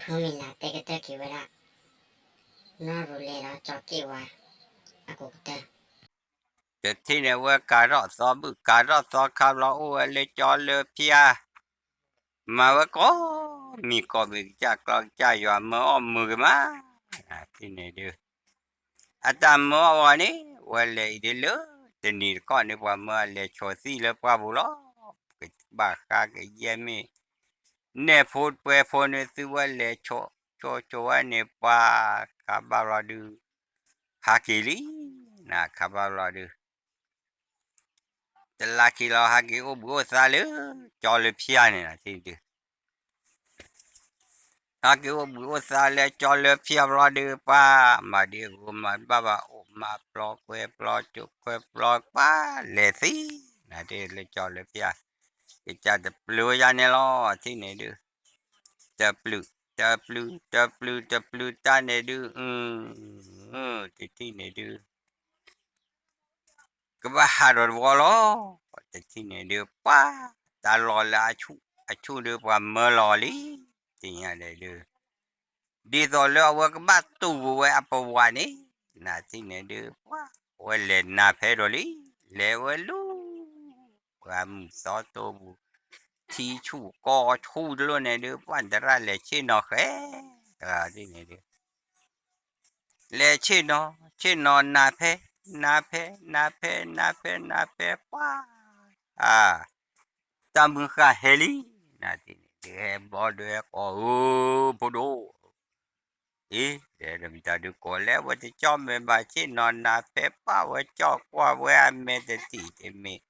ဖုမံၤလးတဲကတၢၢ်က့ၤဝဲဒၣ် နီၢ်ရူလဲဒီးကၠီက့ၣ်ဝါ အကိးကတၢၢ် တထံၣ်န့ၣ်ဝဲကၤထီၣ်သီဘုၣ် ကၤထီၣ်သီခါဘျီအိၣ်ဝဲလၢကၠီလၢဖၠါ မၤဝဲကိးမံၤကိးမံၤ ကစၢ်ကျီကစၢ်ယွၤ မၢအီၣ်မုာ်က့ၤမး ထံၣ်န့ၣ်ဒုး အတၢ်မၢအီၣ်ဝဲန့ၣ် ဝဲလဲၤအံၤဒ်လၢ တနံၤတကီၢ်န့ၣ် ပှၤမၢအလဲၤဆိးသံၣ်လၢပှၢ်ပူၤလီၤ. ကဘၣ်ဃါကယဲၢ်မ့ၢ် နဲၣ်ဖိပှဲၤဖိန့ၣ် သုဝဲလဲၤဆိး ဆိးဆိးဝဲန့ၣ် ပှၤခးဘၣ်ဘျီဒုး ဟးက့ၤလံ နခးဘၣ်ဘျီဒုး တလါခံလီၤ ဟးက့ၤအိၣ်ဘှံးအိၣ်သါလၢ ကၠီလၢဖၠါန့ၣ်လီၤ ထံၣ်ဒုး ဟးက့ၤအိၣ်ဘှံးအိၣ်သါလၢကၠီလၢဖၠါဘျီဒုး ပှၤမၤဒ်အဂီၢ်မၤဘၣ်ဘၣ် အိၣ်မၤပျီကွဲပျီ ကၠိခွဲပျီ ပှၤလဲၤသံ နဒလၢကၠီလၢဖၠါ ကစၢ်တပျုၤဝဲယါန့ၣ်လီၤ ထံၣ်န့ၣ်ဒုး တပျုၤ တပျုၤ တပျုၤ တပျုၤတၢ်န့ၣ်ဒုး အ တထံၣ်န့ၣ်ဒုး ကဘၣ်ဟးဒီးတဝီလီၤ. တထံၣ်န့ၣ်ဒုး ပှၤ တၢ်လီၢ်လၢအဆူၣ် အဆူၣ်ဒုး ပှၤမၢလီၤလံ တညါဒဲးဒုး ဒ်သိးလၢအဝဲကဘၣ်တူၢ်ဝဲအပဝးန့ၣ် နထံၣ်န့ၣ်ဒုး ပှၤ အဝဲလဲၤနၤဖဲဒီးလံ လဲၤဝဲလူၤ ပှၤမုၢ်သီတိၢ်ပူၤ ထံဆူၣ်ကီၢ်ဆူၣ်တလိၣ်န့ၣ်ဒုး ပှၤတရၣ်လဲၤဆ့ၣ်နီၤဃဲ တဂၤဒ်န့ၣ်ဒုး လဲၤဆ့ၣ်နီၤ ဆ့ၣ်နီၤနၤဖဲ နၤဖဲ နၤဖဲ နၤဖဲ နၤဖဲ ပှၤ အ တၢ်မုၢ်ဃၢ်ဟဲလံ နၤဒ်န့ၣ်ဒုး ဟဲဘီဒုးဟဲကိးဧၢ ဖိဒိၣ် အ့ ဒီးမတၤဒုးကိးလဲၣ် ဝဲတကၠီၣ်မဲာ်ဘၣ်ဆ့ၣ်နီၤနၤဖဲ ပှၤဝဲကၠီၣ်ကွၢ်ဝဲအမဲာ်တထံၣ်တမ့ၢ်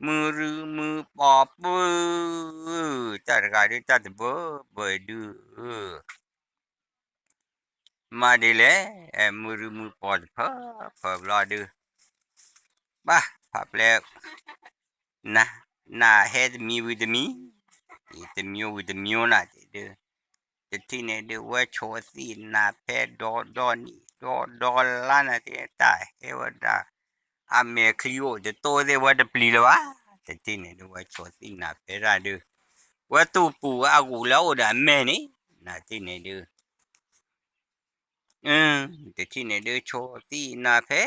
မုၢ်ရူမုၢ်ပီၤပၢ တၢ်တဂၤဒုး တၢ်တဘၢဘၢဒုး မၤဒ်လဲၣ် မုၢ်ရူမုၢ်ပီၤတဖၢဖၢဘျီဒုး ဘၣ်ဖးပျဲၢ် န နဟဲတမံၤဝံၤတမံၤ တမျိုးဝံၤတမျိုးနၤဒ် တထံၣ်န့ၣ်ဒုး ဝဲဆိးသံၣ်နၤဖဲဒီဒီနံၣ် ဒီဒီလါနၤဒ် တၢ်ဟဲဝဲဒၣ် အမဲာ်ချံအိၣ်တတိၢ်သ့ၣ်ဝဲတပျံၤလၢၤဘၣ် တထံၣ်န့ၣ်ဒုး ဝဲဆိးသံၣ်နၤဖဲဒၣ်ဒုး ဝဲတူၢ်ပူၤဝဲအဂီၢ်လၢအအိၣ်ဒီးအမဲာ်န့ၣ် နထံၣ်န့ၣ်ဒုး တထံၣ်န့ၣ်ဒုး ဆိးသံၣ်နၤဖဲ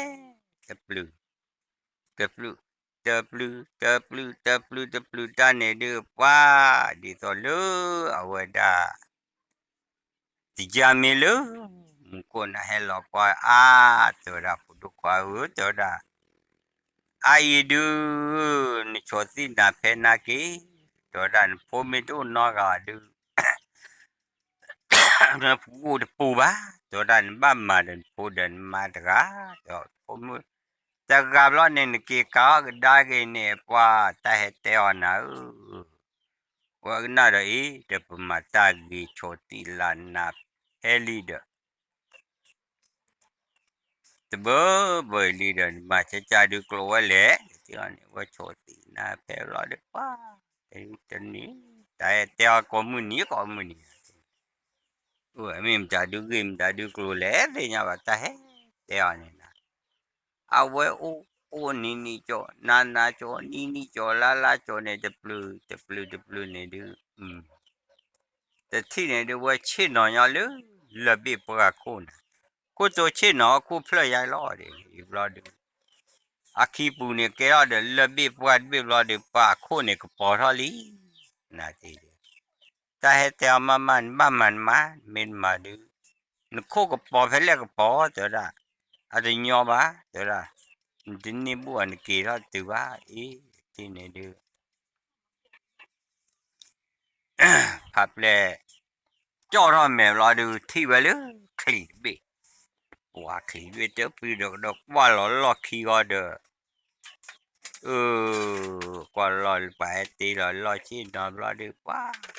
တပျုၤ တပျုၤ တပျုၤ တပျုၤ တပျုၤ တပျုၤတၢ်န့ၣ်ဒုး ပှၤ ဒ်သိးလၢအဝဲဒၣ် တယါမ့ၢ်လၢ မူခိၣ်နၢ်ဟဲလီၤကွၢ်အါ တဲဝဲဒၣ် ဖိဒိၣ်ခွါဧၢ တဲဝဲဒၣ် အအံၤဒုး နဆိးသံၣ်နၤဖဲနာ်က့ တဲဝဲဒၣ် နဖိမ့ၢ်တအိၣ်နီတဂၤဒုး နဖိအိၣ်တပူၤဘၣ် တဲဝဲဒၣ် နဘၣ်မၤဒီးနဖိဒီးနမါတဂၤ ဒီးဖိမုၣ်တဂၤဘျီန့ၣ် နက့ၤကၤအီၣ်ကဒါက့ၤန့ၣ် ပှၤတၢ်ဟဲတဲအီၤနၤဧၢ ဝဲကနၣ်ဒီးအံၤ ဒီးပမၤတၢ်ဂ့ၤဆိးသံၣ်လၢနၤဖဲလံဒီး တဘၢဘၢလံဒီး နမၤကၢကၢဒုးကျိးဝဲလဲၣ် တထံၣ်အီၤန့ၣ် ဝဲဆိးသံၣ်နၤဖဲလီၤဒီး ပှၤ တနံၤ တၢ်ဟဲတဲအီၤကိးမုၢ်နံၤကိးမုၢ်နံၤ မ့ၢ်မတၤဒုးဂ့ၤ မတၤဒုးကျိၤလဲၣ် သ့ၣ်ညါဘၣ် တၢ်ဟဲတဲအီၤန့ၣ်နၤ အဝဲအိၣ် အိၣ်နံၤနံၤကၠီ နၤနၤကၠီ နံၤနံၤကၠီလါလါကၠီန့ၣ် တပျုၤ တပျုၤ တပျုၤန့ၣ်ဒုး တထံၣ်န့ၣ်ဒုး ဝဲဆ့ၣ်နီၤညီလၢ လၢၢ်ဘ့ၣ်ပှၢ်ခိၣ်နၤ ခိၣ်တိၤဆ့ၣ်နီၤ ခိၣ်ဖျၢၣ်ယါလီၤဒ်အံၤဘျီဒုး အခံပူၤန့ၣ် ကဲထီၣ်ဒီးလၢၢ်ဘ့ၣ်ပှၢ်တဘ့ၣ်ဘျီဒုး ပှၤအခိၣ်န့ၣ်ကပီၤထီၣ်လံ နၤတ့ၢ်ဒုး တၢ်ဟဲတဲအီၤမးမး နဘၣ်မၤနမါ မ့ၢ်နမၤဒုး နခိၣ်ကပီၤဖဲလဲၣ်ကပီၤ တဲဝဲဒၣ် အတညီဘၣ် တဲဝဲဒၣ် နတန့ၢ်ဘူၣ်အီၤနက့ၤထီၣ်တုၤဘၣ် အ့ တထံၣ်န့ၣ်ဒုး ဖးပျဲၢ် ကၠီၣ်ထီၣ်မဲာ်ဘျီဒုး ထံၣ်ဝဲလၢ ချံးတဘ့ၣ် ပှၤချံးတဘ့ၣ်တပံၤဒီးကဒီးကွၢ်လီၤလီၢ်ခံဂီၤဒီး အ ကွၢ်လီၤပှၤဟဲတ့လီၤလီၢ်ဆ့ၣ်နီၤဘျီဒုး ပှၤ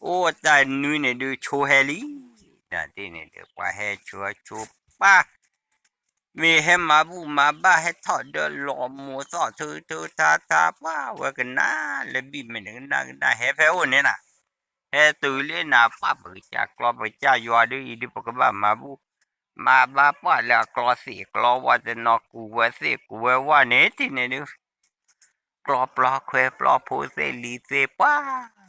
အိၣ်တၢ်နွံန့ၣ်ဒုး ဆိဟဲလံ နၤတ့ၢ်န့ၣ်ဒုး ပှၤဟဲဆိဆိပၢ် မ့ၢ်ဟဲမၤဘူၣ်မၤဘၣ် ဟဲထီၣ်ဒီးလီၤမိၢ်သီၣ်ထုထုထါထါ ပှၤဝဲကနၣ်လၢဘံၣ်မဲာ်န့ၣ် ကနၣ်ကနၣ် ဟဲဖဲအိၣ်န့ၣ်နၤ ဟဲတုၤလၢနၤ ပှၤပကစၢ်ကျီပကစၢ်ယွၤဒုးအံၤဒုး ပကဘၣ်မၤဘူၣ် မၤဘၣ်ပှၤလၢအကျီသ့ၣ်ကျီဝၣ်တနီၤ ကူးဝဲသ့ၣ်ကူးဝဲဝၣ်န့ၣ် တ့ၢ်န့ၣ်ဒုး ကျီပျီခွဲပျီဖိသ့ၣ်လံၤသ့ၣ်ပှၤ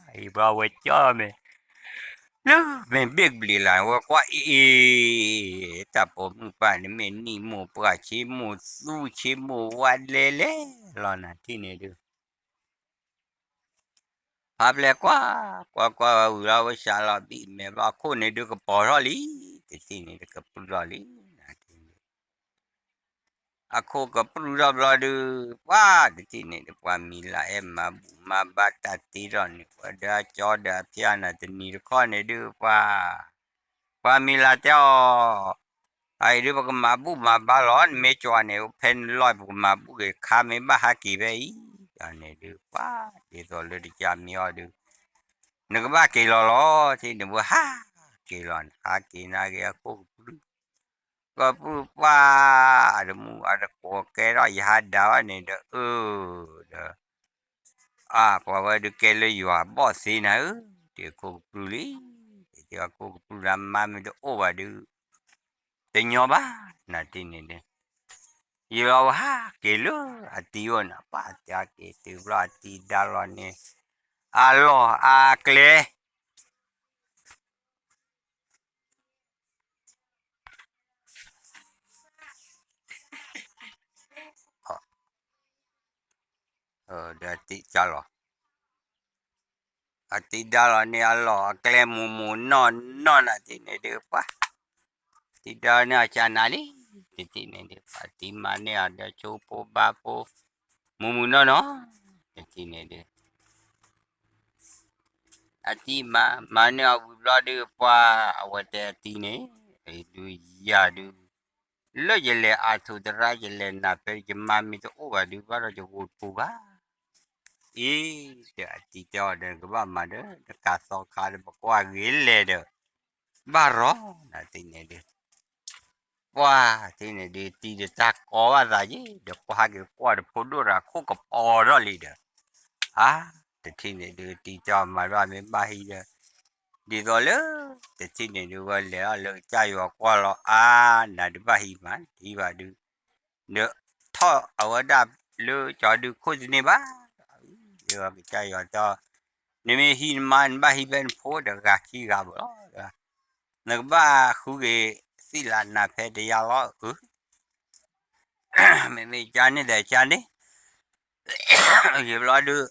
အံၤဘျီဝဲကၠီၣ်မဲာ် လၢမဲာ်ဘ့ၣ်ကဘျံးလၢ် ဝဲကွၢ်အ့ၣ်အ့ၣ်, တၢ်ပိာ်မုၣ်ပၢ်န့ၣ်မ့ၢ်နံၣ်မိၢ်ပှၢ်ဆ့မိၢ်သူဆ့မိၢ်ဝါလဲလဲလီၤ နၤထံၣ်န့ၣ်ဒုး ဖါပျဲၢ်ကွၢ် ကွၢ်ကွၢ်ဝဲဝံၤလီၤ ဝဲစးလီၤဘံၣ်မဲာ်ဘျီ အခိၣ်န့ၣ်ဒုးကပီၤထီၣ်လံ, တထံၣ်န့ၣ်ဒုးကပြုၢ်ထီၣ်လံ, နၤထံၣ်န့ၣ် အခိၣ်ကပြုၢ်ထီၣ်ဘျီဒုး ပှၤတထံၣ်န့ၣ်ဒုး ပှၤမံၤလၢအဲၣ်မၤဘူၣ်မၤဘါတၢ်တ့ထီၣ်န့ၣ် ပှၤဒီးအကၠီဒီးအဖၠါနၤ တနံၤတခီန့ၣ်ဒုး ပှၤ ပှၤမံၤလၢတဲအီၤ, အအံၤဒုး ပကမၤဘူၣ်မၤဘါလီၤ နမ့ၢ်ကၠီန့ၣ် ဖဲနလီၢ် ပကမၤဘူၣ်က့ၤခါ မ့ၢ်ဘၣ်ဟးက့ၤဖဲအံၤ, ဒီးန့ၣ်ဒုး ပှၤဒ်သိးလၢတကးမံၤအီၤဒုး နကဘၣ်က့ၤလီၤလီၤ ထံၣ်န့ၣ် ပှၤဟးက့ၤလီၤ နဟးက့ၤနၤက့ၤအခိၣ်ကပြုၢ် ကပြုၢ်ပှၢ် အတမူအတကိးကဲထီၣ်ယဟးဒၣ်ဝဲန့ၣ်ဒီး အၢ ဒီး အါ ပှၤဝဲဒုးကဲလၢယွၤဘီၣ်သ့နၤဧၢ, တ့ခိၣ်ကပြုၢ်လံ, တ့ခိၣ်ကပြုၢ်လၢမါမ့ၢ်တအိၣ်ဘၣ်ဒုး တညီဘၣ်, နၤတ့ၢ်န့ၣ်ဒုး ယလီၤဝဲဟးက့ၤလၢအတံၤအိၣ်န့ၣ် ပှၤတဲက့ၤတုၤဘျီအတံၤဒါလီၤန့ၣ် အလီၢ်အကျဲ ဒီးတံၤကၢ်လီၤ, အတံၤဒါလီၤန့ၣ် အလီၢ်အကျဲမူးမူးနီၢ်နီၢ် နၤတ့ၢ်န့ၣ်ဒုး ပှၤ တံၤဒါန့ၣ်အကၢ်နၤလံ, တထံၣ်န့ၣ်ဒုး ပှၤတံၤမၤန့ၢ်အီၤဒီးဆိဖိဘါဖိ မူးမူးနီၢ်နီၢ်, တထံၣ်န့ၣ်ဒုး အတံၤမၤ မၤန့ၢ်အီၤဝံၤဘျီဒုး ပှၤအဝဲတဲအတံၤန့ၣ် ဒုးယၤဒုး လၢယလဲၤအါထူးသရၣ် ယလဲၤနၢ်ဖဲ ယမါမ့ၢ်တအိၣ်ဘၣ်ဒုး ဘၣ်ဒီးယဂိၢ်တပူၤဘၣ်, အံၤ ဒီးအတံၤတဲအီၤဒီး နကဘၣ်မၤဒီး နကၤသီခါဒီး ပကွၢ်ဂ့ၤလဲၣ်ဒီး ဘၣ်ရီ နၤတ့ၢ်န့ၣ်ဒုး ပှၤတ့ၢ်န့ၣ်ဒုး တံၤဒီးတၢ်ကီဘၣ်သးယ့ၣ် ဒီးကွၢ်ဟးက့ၤကွၢ်တဖိဒိၣ်တဂၤခိၣ်ကပီၤထီၣ်လံဒီး အါ တထံၣ်န့ၣ်ဒုး တံၤတဲအီၤမၤဘၣ်မ့ၢ်ဘၣ်ဟံးဒီး ဒ်သိးလၢ တထံၣ်န့ၣ်ဒုး ဝဲလဲၤအီၤလၢကစၢ်ယွၤကွၢ်လီၤ အါ နၤတဘၣ်ဟံးမး တဟံးဘၣ်ဒုး ဒီးထီၣ်အဝဲဒၣ်လၢကၠီဒုးခိၣ်တန့ၢ်ဘၣ်, ကစၢ်ယွၤတဲအီၤ နမ့ၢ်ဟံးနမါ နဘၣ်ဟံးဖဲနဖိတဂၤခံဂၤဘၣ်လီၤ, နကဘၣ်ဃုက့ၤသံၣ်လၢနၤဖဲတယါလီၤ, မ့မ့ၢ်ကန့ၣ်ဒီးကန့ၣ်, ယဘျီဒုး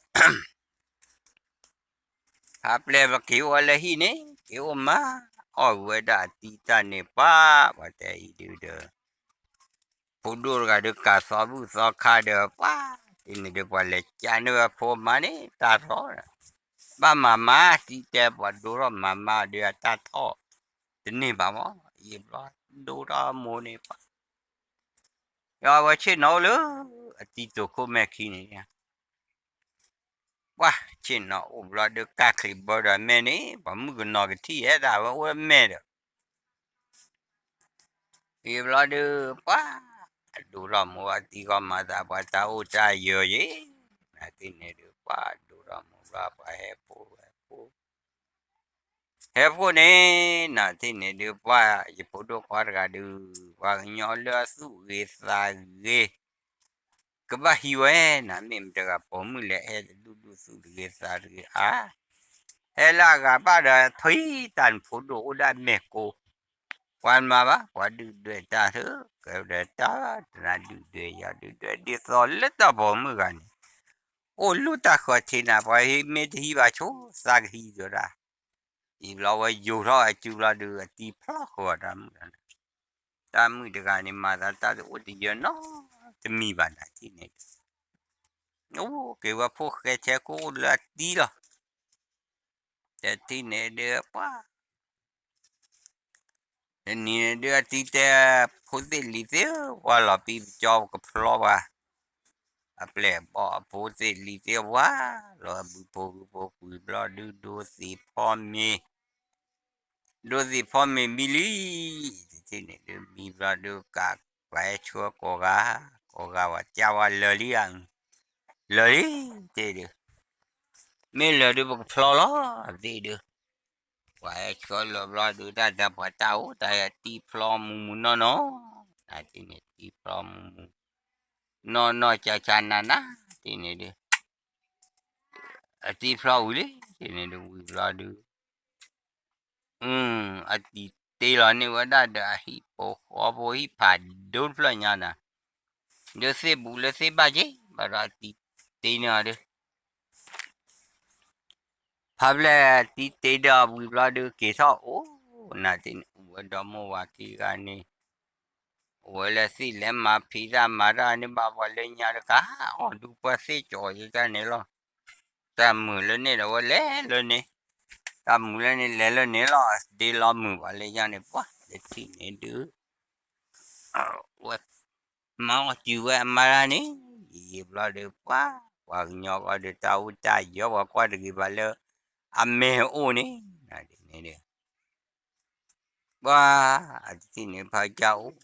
ဖါပျဲၢ်ပက့ၤအိၣ်ဝဲလၢဟံၣ်န့ၣ် က့ၤအိၣ်မး, အီၣ်ဝဲဒၣ်အတံၤတၢ်န့ၣ်ပှၤ, ပှၤတဲအံၤဒုးဒီး ဖိဒိၣ်တဂၤဒုးကၤသီဘူၣ်သီခါဒီးပှၤ, တ့ၢ်န့ၣ်ဒုးပှၤလဲၤကးန့ၢ်ဝဲဖိမါန့ၣ် တၢ်ထီၣ်ဒီး, ဘၣ်မၤမါ တံၤတဲပှၤဒိထီၣ်မၤမါဒုးအတၢ်ထီၣ်, တန့ၢ်ဘၣ်မး, ယဘျီဒိထီၣ်မိၢ်န့ၣ်ပှၤ, ယဝဲဆ့ၣ်နီၤအိၣ်လၢ အတံၤတိာ်ခိၣ်မဲာ်ခံန့ၣ် ပှၤဆ့ၣ်နီၤအိၣ်ဘျီဒုးကၢ်ချံးဘၢဒီးမဲာ်န့ၣ် ပှၤမုၣ်ကနီၤကထံၣ်အဲၣ်ဒၣ်ဝဲအိၣ်မဲာ်ဒီး, ယဘျီဒုး ပှၤဒိထီၣ်မိၢ်အတံၤဂီၢ်မၤသးပှၤတၢ်အိၣ်တၢ်ယၢၤယ့ၣ်, နၤတ့ၢ်န့ၣ်ဒုး ပှၤဒိထီၣ်မိၢ်ဘျီပှၤဟဲဖိဝဲဖိ ဟဲဖိန့ၣ် နၤတ့ၢ်န့ၣ်ဒုး ပှၤယဖိဒိၣ်ခွါတဂၤဒုး ပှၤကညီလၢအသူၣ်ဂ့ၤသးဂ့ၤ ကဘၣ်ဟံးဝဲ နၤမ့ၢ်မတဂၤပိာ်မုၣ်လဲၤဟဲတဒူၣ်ဒူၣ်သူၣ်တဂ့ၤသးတဂ့ၤအါ, ဟဲလၢအဂၤဘၣ်ဒီးထွံၣ်တၢ်နဖိဒိၣ်အိၣ်ဒၣ်မဲာ်ကိး, ပှၤမၤဘၣ် ပှၤဒုၣ်ဒွဲၣ်တၢ်သၢ, ကဲဒီးတၢ်တနၤဒုၣ်ဒွဲၣ်ယၤဒုၣ်ဒွဲၣ်ဒ်သိးလၢတၢ်ပိာ်မုၣ်ဂၤန့ၣ်, အိၣ်လူၢ်တၢ်ဃီၤထံးနၤ ပှၤမ့ၢ်တဟံးဘၣ်ဆိ သးကဟံးဒီးတၢ် အံၤဘျီဝဲယိၤထီၣ်အစုဘျီဒုး အတံၤဖျီဃီၤတၢ်မုၣ်, တၢ်မုၣ်တဂၤန့ၣ် မၤသးတၢ်တအိၣ်တယၢၤနီတမံၤဘၣ်နၤတ့ၢ်န့ၣ်, အိၣ်က့ၤဝဲဖိၣ်ဃဲဆဲခိၣ်အိၣ်လၢအတံၤလီၤ, တထံၣ်န့ၣ်ဒုးပှၤ တနံၤန့ၣ်ဒုးအတံၤတဲ ဖိသ့ၣ်လံၤသ့ၣ်ဧၢ ပှၤလီၤပံပကၠီပကဖျီပှၤ, အပျဲၢ်ဘီၣ်အဖိသ့ၣ်လံၤသ့ၣ်ပှၤ, လီၤဘုဖိဂုဖိကွံာ်ဘျီဒုးဒိသ့ၣ်ဖီမ့ၤ, ဒိသ့ၣ်ဖီမ့ၤမံလံ, တထံၣ်န့ၣ်ဒုးမံဘျီဒုးကး ပှၤဟဲဆှၢကိးဂၤ, ကိးဂၤပှၤကၢ်ဝဲလၢာ်လံဧါ, လၢာ်လံ, တ့ၢ်ဒုး, မ့ၢ်လၢာ်ဒုးပကဖျီလီၤ, သ့ၣ်ဒုး ပှၤဟဲဆှၢလၢာ်ဘျီဒုး တၢ်တၢ်ပှၤတၢ်အိၣ်တၢ်ယတံၤဖျီမူးမူးနီၢ်နီၢ်, နၤတ့ၢ်န့ၣ်တံၤဖျီမူးမူး, နီၢ်နီၢ်ကၢ်ကၢ်နးနး, တ့ၢ်န့ၣ်ဒုး, အတံၤဖျီဝံၤလံ, တ့ၢ်န့ၣ်ဒုးဝံၤဘျီဒုး, အတံၤတ့လီၤန့ၢ်ဝဲဒၣ်ဒီးအဟံၣ်ဖိဃီဖိဟံၣ်ဖးဒိၣ်တဖျၢၣ်ညါနၤ, ဒီးသ့ၣ်ဘူးလၢသ့ၣ်ဘၣ်က့ၤ ဘၣ်ဒီးအတံၤတ့န့ၢ်အီၤဒီး ဖါဖျဲၣ်တံၤတ့ဒီးဝံၤဘျီဒုးက့ၤထီၣ်အိၣ်နၤတ့ၢ်န့ၣ် အိၣ်ဝဲဒီမိၢ်ဝၤခံဂၤန့ၣ်, အိၣ်ဝဲလၢသ့ၣ်လဲၤမၤဖံးတၢ်မၤတၢ်န့ၣ်ဘၣ်ပှၤလၢညါတကး အီၣ်ဒူပှၤသ့ၣ်ကၠီၤယကန့ၣ်လီၤ. တၢ်မုာ်လၢန့ၣ်ဒီးဝဲလဲၤလၢန့ၣ်, တၢ်မုာ်လၢန့ၣ်လဲၤလၢန့ၣ်လီၤ ဒ့လီၤမုာ်ပှၤလၢညါန့ၣ် ပှၤတထံၣ်န့ၣ်ဒုး ဝဲ မၤအီၣ်စုၤဝဲအမါတၢ်န့ၣ်, ယံာ်ဘျီဒီးပှၤ ပှၤကညီဃီဒီးတၢ်အိၣ်တၢ်ယီၤ ပှၤကွၢ်တဂ့ၤဘၣ်လၢ အမဲာ်အိၣ်န့ၣ်, န့ၣ်ဒီး ပှၤ အတထံၣ်န့ၣ်ဖးကၢ်အိၣ်,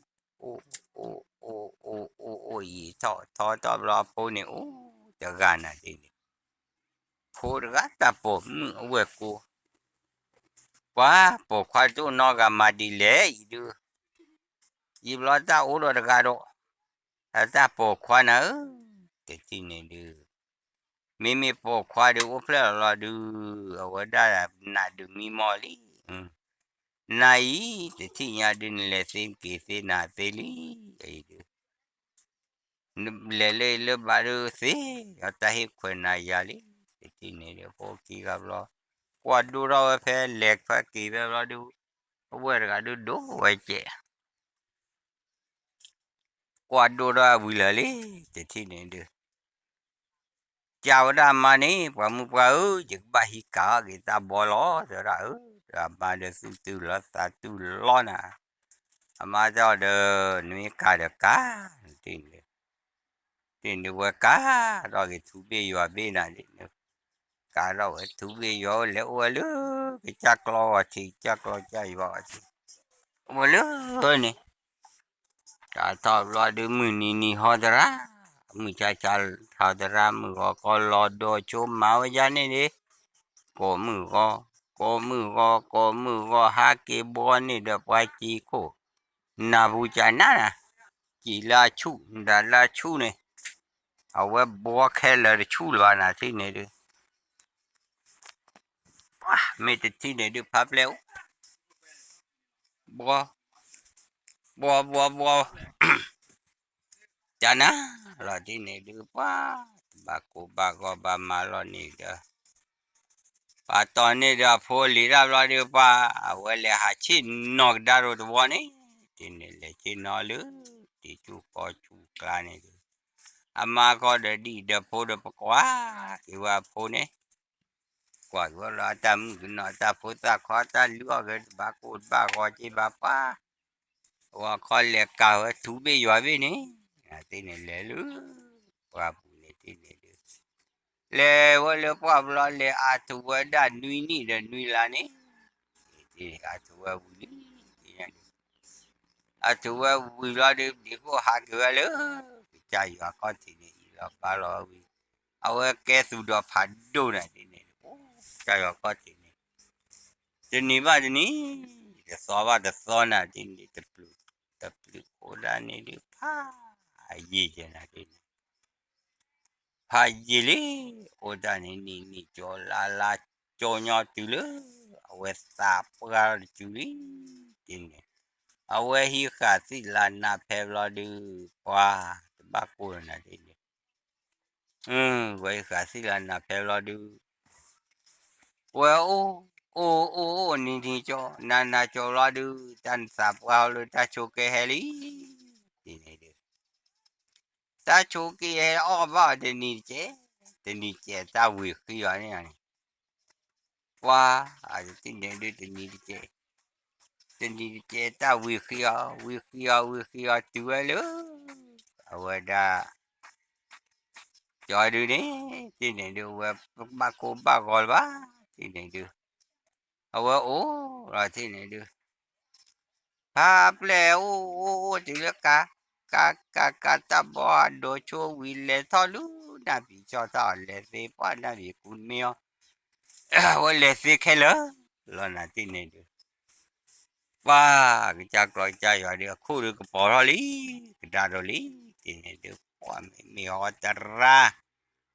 အိၣ်, အိၣ်, အိၣ်, အိၣ်, အိၣ်, အိၣ်ယံာ်ထီၣ်ထီထီၣ်ဘျီအဖိန့ၣ် အိၣ်တဂၤနၤဒ်န့ၣ်, ဖိတဂၤတၢ်ပိာ်မုၣ်အဝဲၢ်ကိ, ပှၤပိာ်ခွါတအိၣ်နီတဂၤမၤဒ်လဲၣ်အံၤဒုး, ယံာ်ဘျီတၢ်အိၣ်ဒီးတဂၤဒီး, အတၢ်ပိာ်ခွါနၤဧၢ, တထံၣ်န့ၣ်ဒုး, မ့မ့ၢ်ပိာ်ခွါဒုးအိၣ်ဖျဲၣ်လီၤလီၤဒုး, အဝဲဒၣ်နးဒုးမံမီၢ်လံ, နၤအံၤ တထံၣ်ညါဒုးနလဲၤသ့က့ၤသ့နၤသ့လံ, အံၤဒုး လဲၤလၢလၢဘၣ်ဒုးသ့, အတၢ်ဟ့ၣ်ခွဲးနၤယၤလံ, တထံၣ်န့ၣ်ဒုး ဖိခံဂၤဘျီ, ကွၢ်ဒိၣ်ထီၣ်ဝဲဖဲ လဲၤဖဲက့ၤဖဲဘျီဒုး, အဝဲၢ်တဂၤဒုးဒိၣ်ဝဲကဲး, ကွၢ်ဒိၣ်ထီၣ်ဝံၤလၢာ်လံ, တထံၣ်န့ၣ်ဒုး ကးဝဲဒၣ်အမါန့ၣ် ပှၤမုၣ်ပှၢ်ဧၢ, ယကဘၣ်ဟံးကၤအီၣ်က့ၤတၢ်ဘီလီၤ တဲဝဲဒၣ်ဧၢ, ဒီးအမါဒီးသူၣ်တုၤလီၤသးတုၤလီၤနၤ, အမါတဲအီၤဒီး နမ့ၢ်ကၤဒီးကၤ, တထံၣ်န့ၣ်ဒုး ဝဲကၤထီၣ်က့ၤထူဘ့ၣ်ယွၤဘ့ၣ်နၤဒ်န့ၣ်, ကၤထီၣ်ဝဲထူဘ့ၣ်ယွၤအိၣ်လဲၤအိၣ်ဝဲလၢ ကစၢ်ကျီဂီၤထံး ကစၢ်ကျီကစၢ်ယွၤဂီၤထံး, အိၣ်ဝဲလၢန့ၣ် ကၤထီၣ်ဘျီဒုးမုၢ်နံၤနံၤဟီသရၣ်, မုၢ်ဆါဆါဟီသရၣ် မုၢ်ဂီၤကီလီၤဒီးဆိမၤဝဲဒ်န့ၣ်ဒုး, ကိးမုၢ်ဂီၤ, ကိးမုၢ်ဂီၤ, ကိးမုၢ်ဂီၤ ဟးက့ၤဘှီန့ၢ်ဒီးပှၤစံးခိၣ်, နၢ်ပူၤကနၣ်နၤ, စံးလၢအဆူၣ် နတၢ်လၢအဆူၣ်န့ၣ်, အဝဲဘှီခဲလၢာ်တဆူၣ်လၢၤဘၣ်နၤထံၣ်န့ၣ်ဒုး မ့ၢ်တထံၣ်န့ၣ်ဒုးဖါဖျဲၣ်အိၣ်, ဘှီ, ဘှီဘှီဘှီ, ကနၣ်လီၤထံၣ်န့ၣ်ဒုးပှၤ, တဘၣ်ကိၢ်ဘၣ်ဂီၤဘၣ်မၤလီၤန့ၣ်ဒီး, ပှၤတီၤန့ၢ်ဒီးအဖိလံၤတၢ်ဘျီဒုးပှၤ, အဝဲလဲၤဟးဆ့ၣ်နီၤကဒါရိၤတဝီန့ၣ်, တထံၣ်န့ၣ်လဲၤဆ့ၣ်နီၤလၢ, တံၤဆူၣ်ကီၢ်ဆူၣ်ကျါန့ၣ်ဒုး, အမါခီဒီးဒံၣ်ဒီးဖိဒီးပကွၢ်က့ၤဝဲအဖိန့ၣ် ကွၢ်က့ၤဝဲလီၤအတၢ်မုၣ်ကနီၤ တၢ်ဖိသၣ်ခွါတၢ်လုၢ်အီၣ်ဂ့ၤ တဘၣ်ကိၢ်တဘၣ်ဂီၤက့ၤဘၣ်ပှၤ, အဝဲခီလဲၤကၤဝဲထူဘ့ၣ်ယွၤဘ့ၣ်န့ၣ်, သ့ၣ်န့ၣ်လဲၤလၢ, ပှၤပူၤန့ၣ်သ့ၣ်န့ၣ်ဒုး, လဲၤဝဲလၢပှၢ်ဘျီလဲၤအါထူးဝဲဒၣ်နွံနံၣ်ဒီးနွံလါန့ၣ်, အါထူးဝဲဝံၤလံ, အါထူးဝဲဝံၤဘျီဒုး ဒ့ခိၣ်ဟးက့ၤဝဲလၢ, ကစၢ်ယွၤခီၣ်ထံးန့ၣ်အံၤလီၤဘါလီၤဝံၤ, အဝဲကဲသူၣ်ဒီးဖးဒိၣ်နၤဒ်န့ၣ်, ကစၢ်ယွၤခီၣ်ထံးန့ၣ် တနံၤဘၣ်တနံၤ, တသီဘၣ်တသီနၤဒ်န့ၣ်, တပျုာ်, တပျုာ်အိၣ်ဒၣ်န့ၣ်ဒုးဖးယံာ်ယဲနၤဒ်န့ၣ်, ဖးယံာ်လံ, အိၣ်ဒၣ်န့ၣ်နံၣ်နံၣ်ကၠီလါလါကၠီညီတုၤလၢ, အဝဲသးပှၢ်တစုလံ, ဒ်န့ၣ်, အဝဲဟံးဃာ်သံၣ်လါနးဖဲဘျီဒုး, ပှၤတဘၣ်ကိၢ်နၤဒ်န့ၣ် ဝဲဟံးဃာ်သံၣ်လါနးဖဲဘျီဒုး, ဝဲအိၣ်, အိၣ်အိၣ်အိၣ် နံၤနံၤကၠီ နၤနၤကၠီဘျီဒုး တၢ်နသးပှၢ်ဟီလၢတၢ်ဆိးက့ဟဲလံ, ဒ်န့ၣ်ဒုး, တၢ်ဆိးက့ဟဲအီၣ်ဘၣ်အီၤတနံၤတကဲး, တနံၤတကဲးတၢ်ဝံၤဃံအီၤန့ၣ်န့ၣ် ပှၤ, အတထံၣ်န့ၣ်ဒုးတနံၤတကဲး, တနံၤတကဲးတၢ်ဝံၤဃံအီၤ, ဝံၤဃံအီၤ ဝံၤဃံအီၤတုၤဝဲလၢ, အဝဲဒၣ်, ကၠီဒုးန့ၣ်, တထံၣ်န့ၣ်ဒုး အဝဲဘၣ်ကိၢ်ဘၣ်ဂီၤလၢၤဘၣ်, တထံၣ်န့ၣ်ဒုး, အဝဲအိၣ်လီၤတထံၣ်န့ၣ်ဒုး ဖါပျဲၢ်အိၣ်အိၣ်အိၣ်တုၤလၢကၤ, ကၤကၤကၤတၢ်ဘီအဒိးဆိဝံၤလဲၤထီၣ်လၢ, နၢ်ပံၤဆီၣ်ထီၣ် လဲၤသ့ပှၢ်နၢ်ပံၤကူမ့ၢ်အီၤ, အဝဲလဲၤသ့ခဲလၢာ်, လီၤနၤတထံၣ်န့ၣ်ဒုး, ပှၤ, ကစၢ်ကျီကစၢ်ယွၤဒုး အခိၣ်ဒုးကပီၤထီၣ်လံ, ကဒါထီၣ်လံ, တထံၣ်န့ၣ်ဒုး ပှၤမ့ၢ်မ့ၢ်ဟီတရၣ်,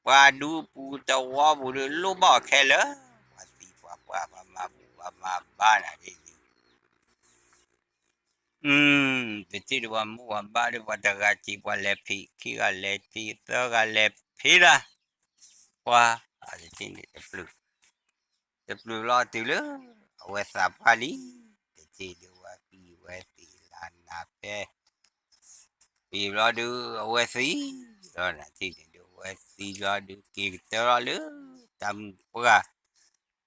ပှၤဒူပူၤတဝီပူၤဒုးလိၣ်ဘၣ်အီၤခဲလၢာ်, ပှၤသံပှၤပှၢ်ပှၤမၤပူၤ ပှၤမၤဘါနၤဒ်န့ၣ် တထံၣ်ဒီးပှၤမူပှၤဘါဒီး ပှၤတဂၤစံး ပှၤလဲၤဖံး ခံဂၤလဲၤဖံး သၢဂၤလဲၤဖံးတၢ် ပှၤ တထံၣ်န့ၣ် တပျုာ်လီၤတုၤလၢ အဝဲသးပှၢ်လံ တထံၣ်ဒုး ဝဲကံၢ်ဝဲသံးလၢနၤဖဲ ပံၤဘျီဒုး အဝဲသံလီၤ နထံၣ်န့ၣ်ဒုး အဝဲသံလီၤဒုး က့ၤကတၢၢ်ထီၣ်လၢ တၢ်မုၢ်ပှၢ်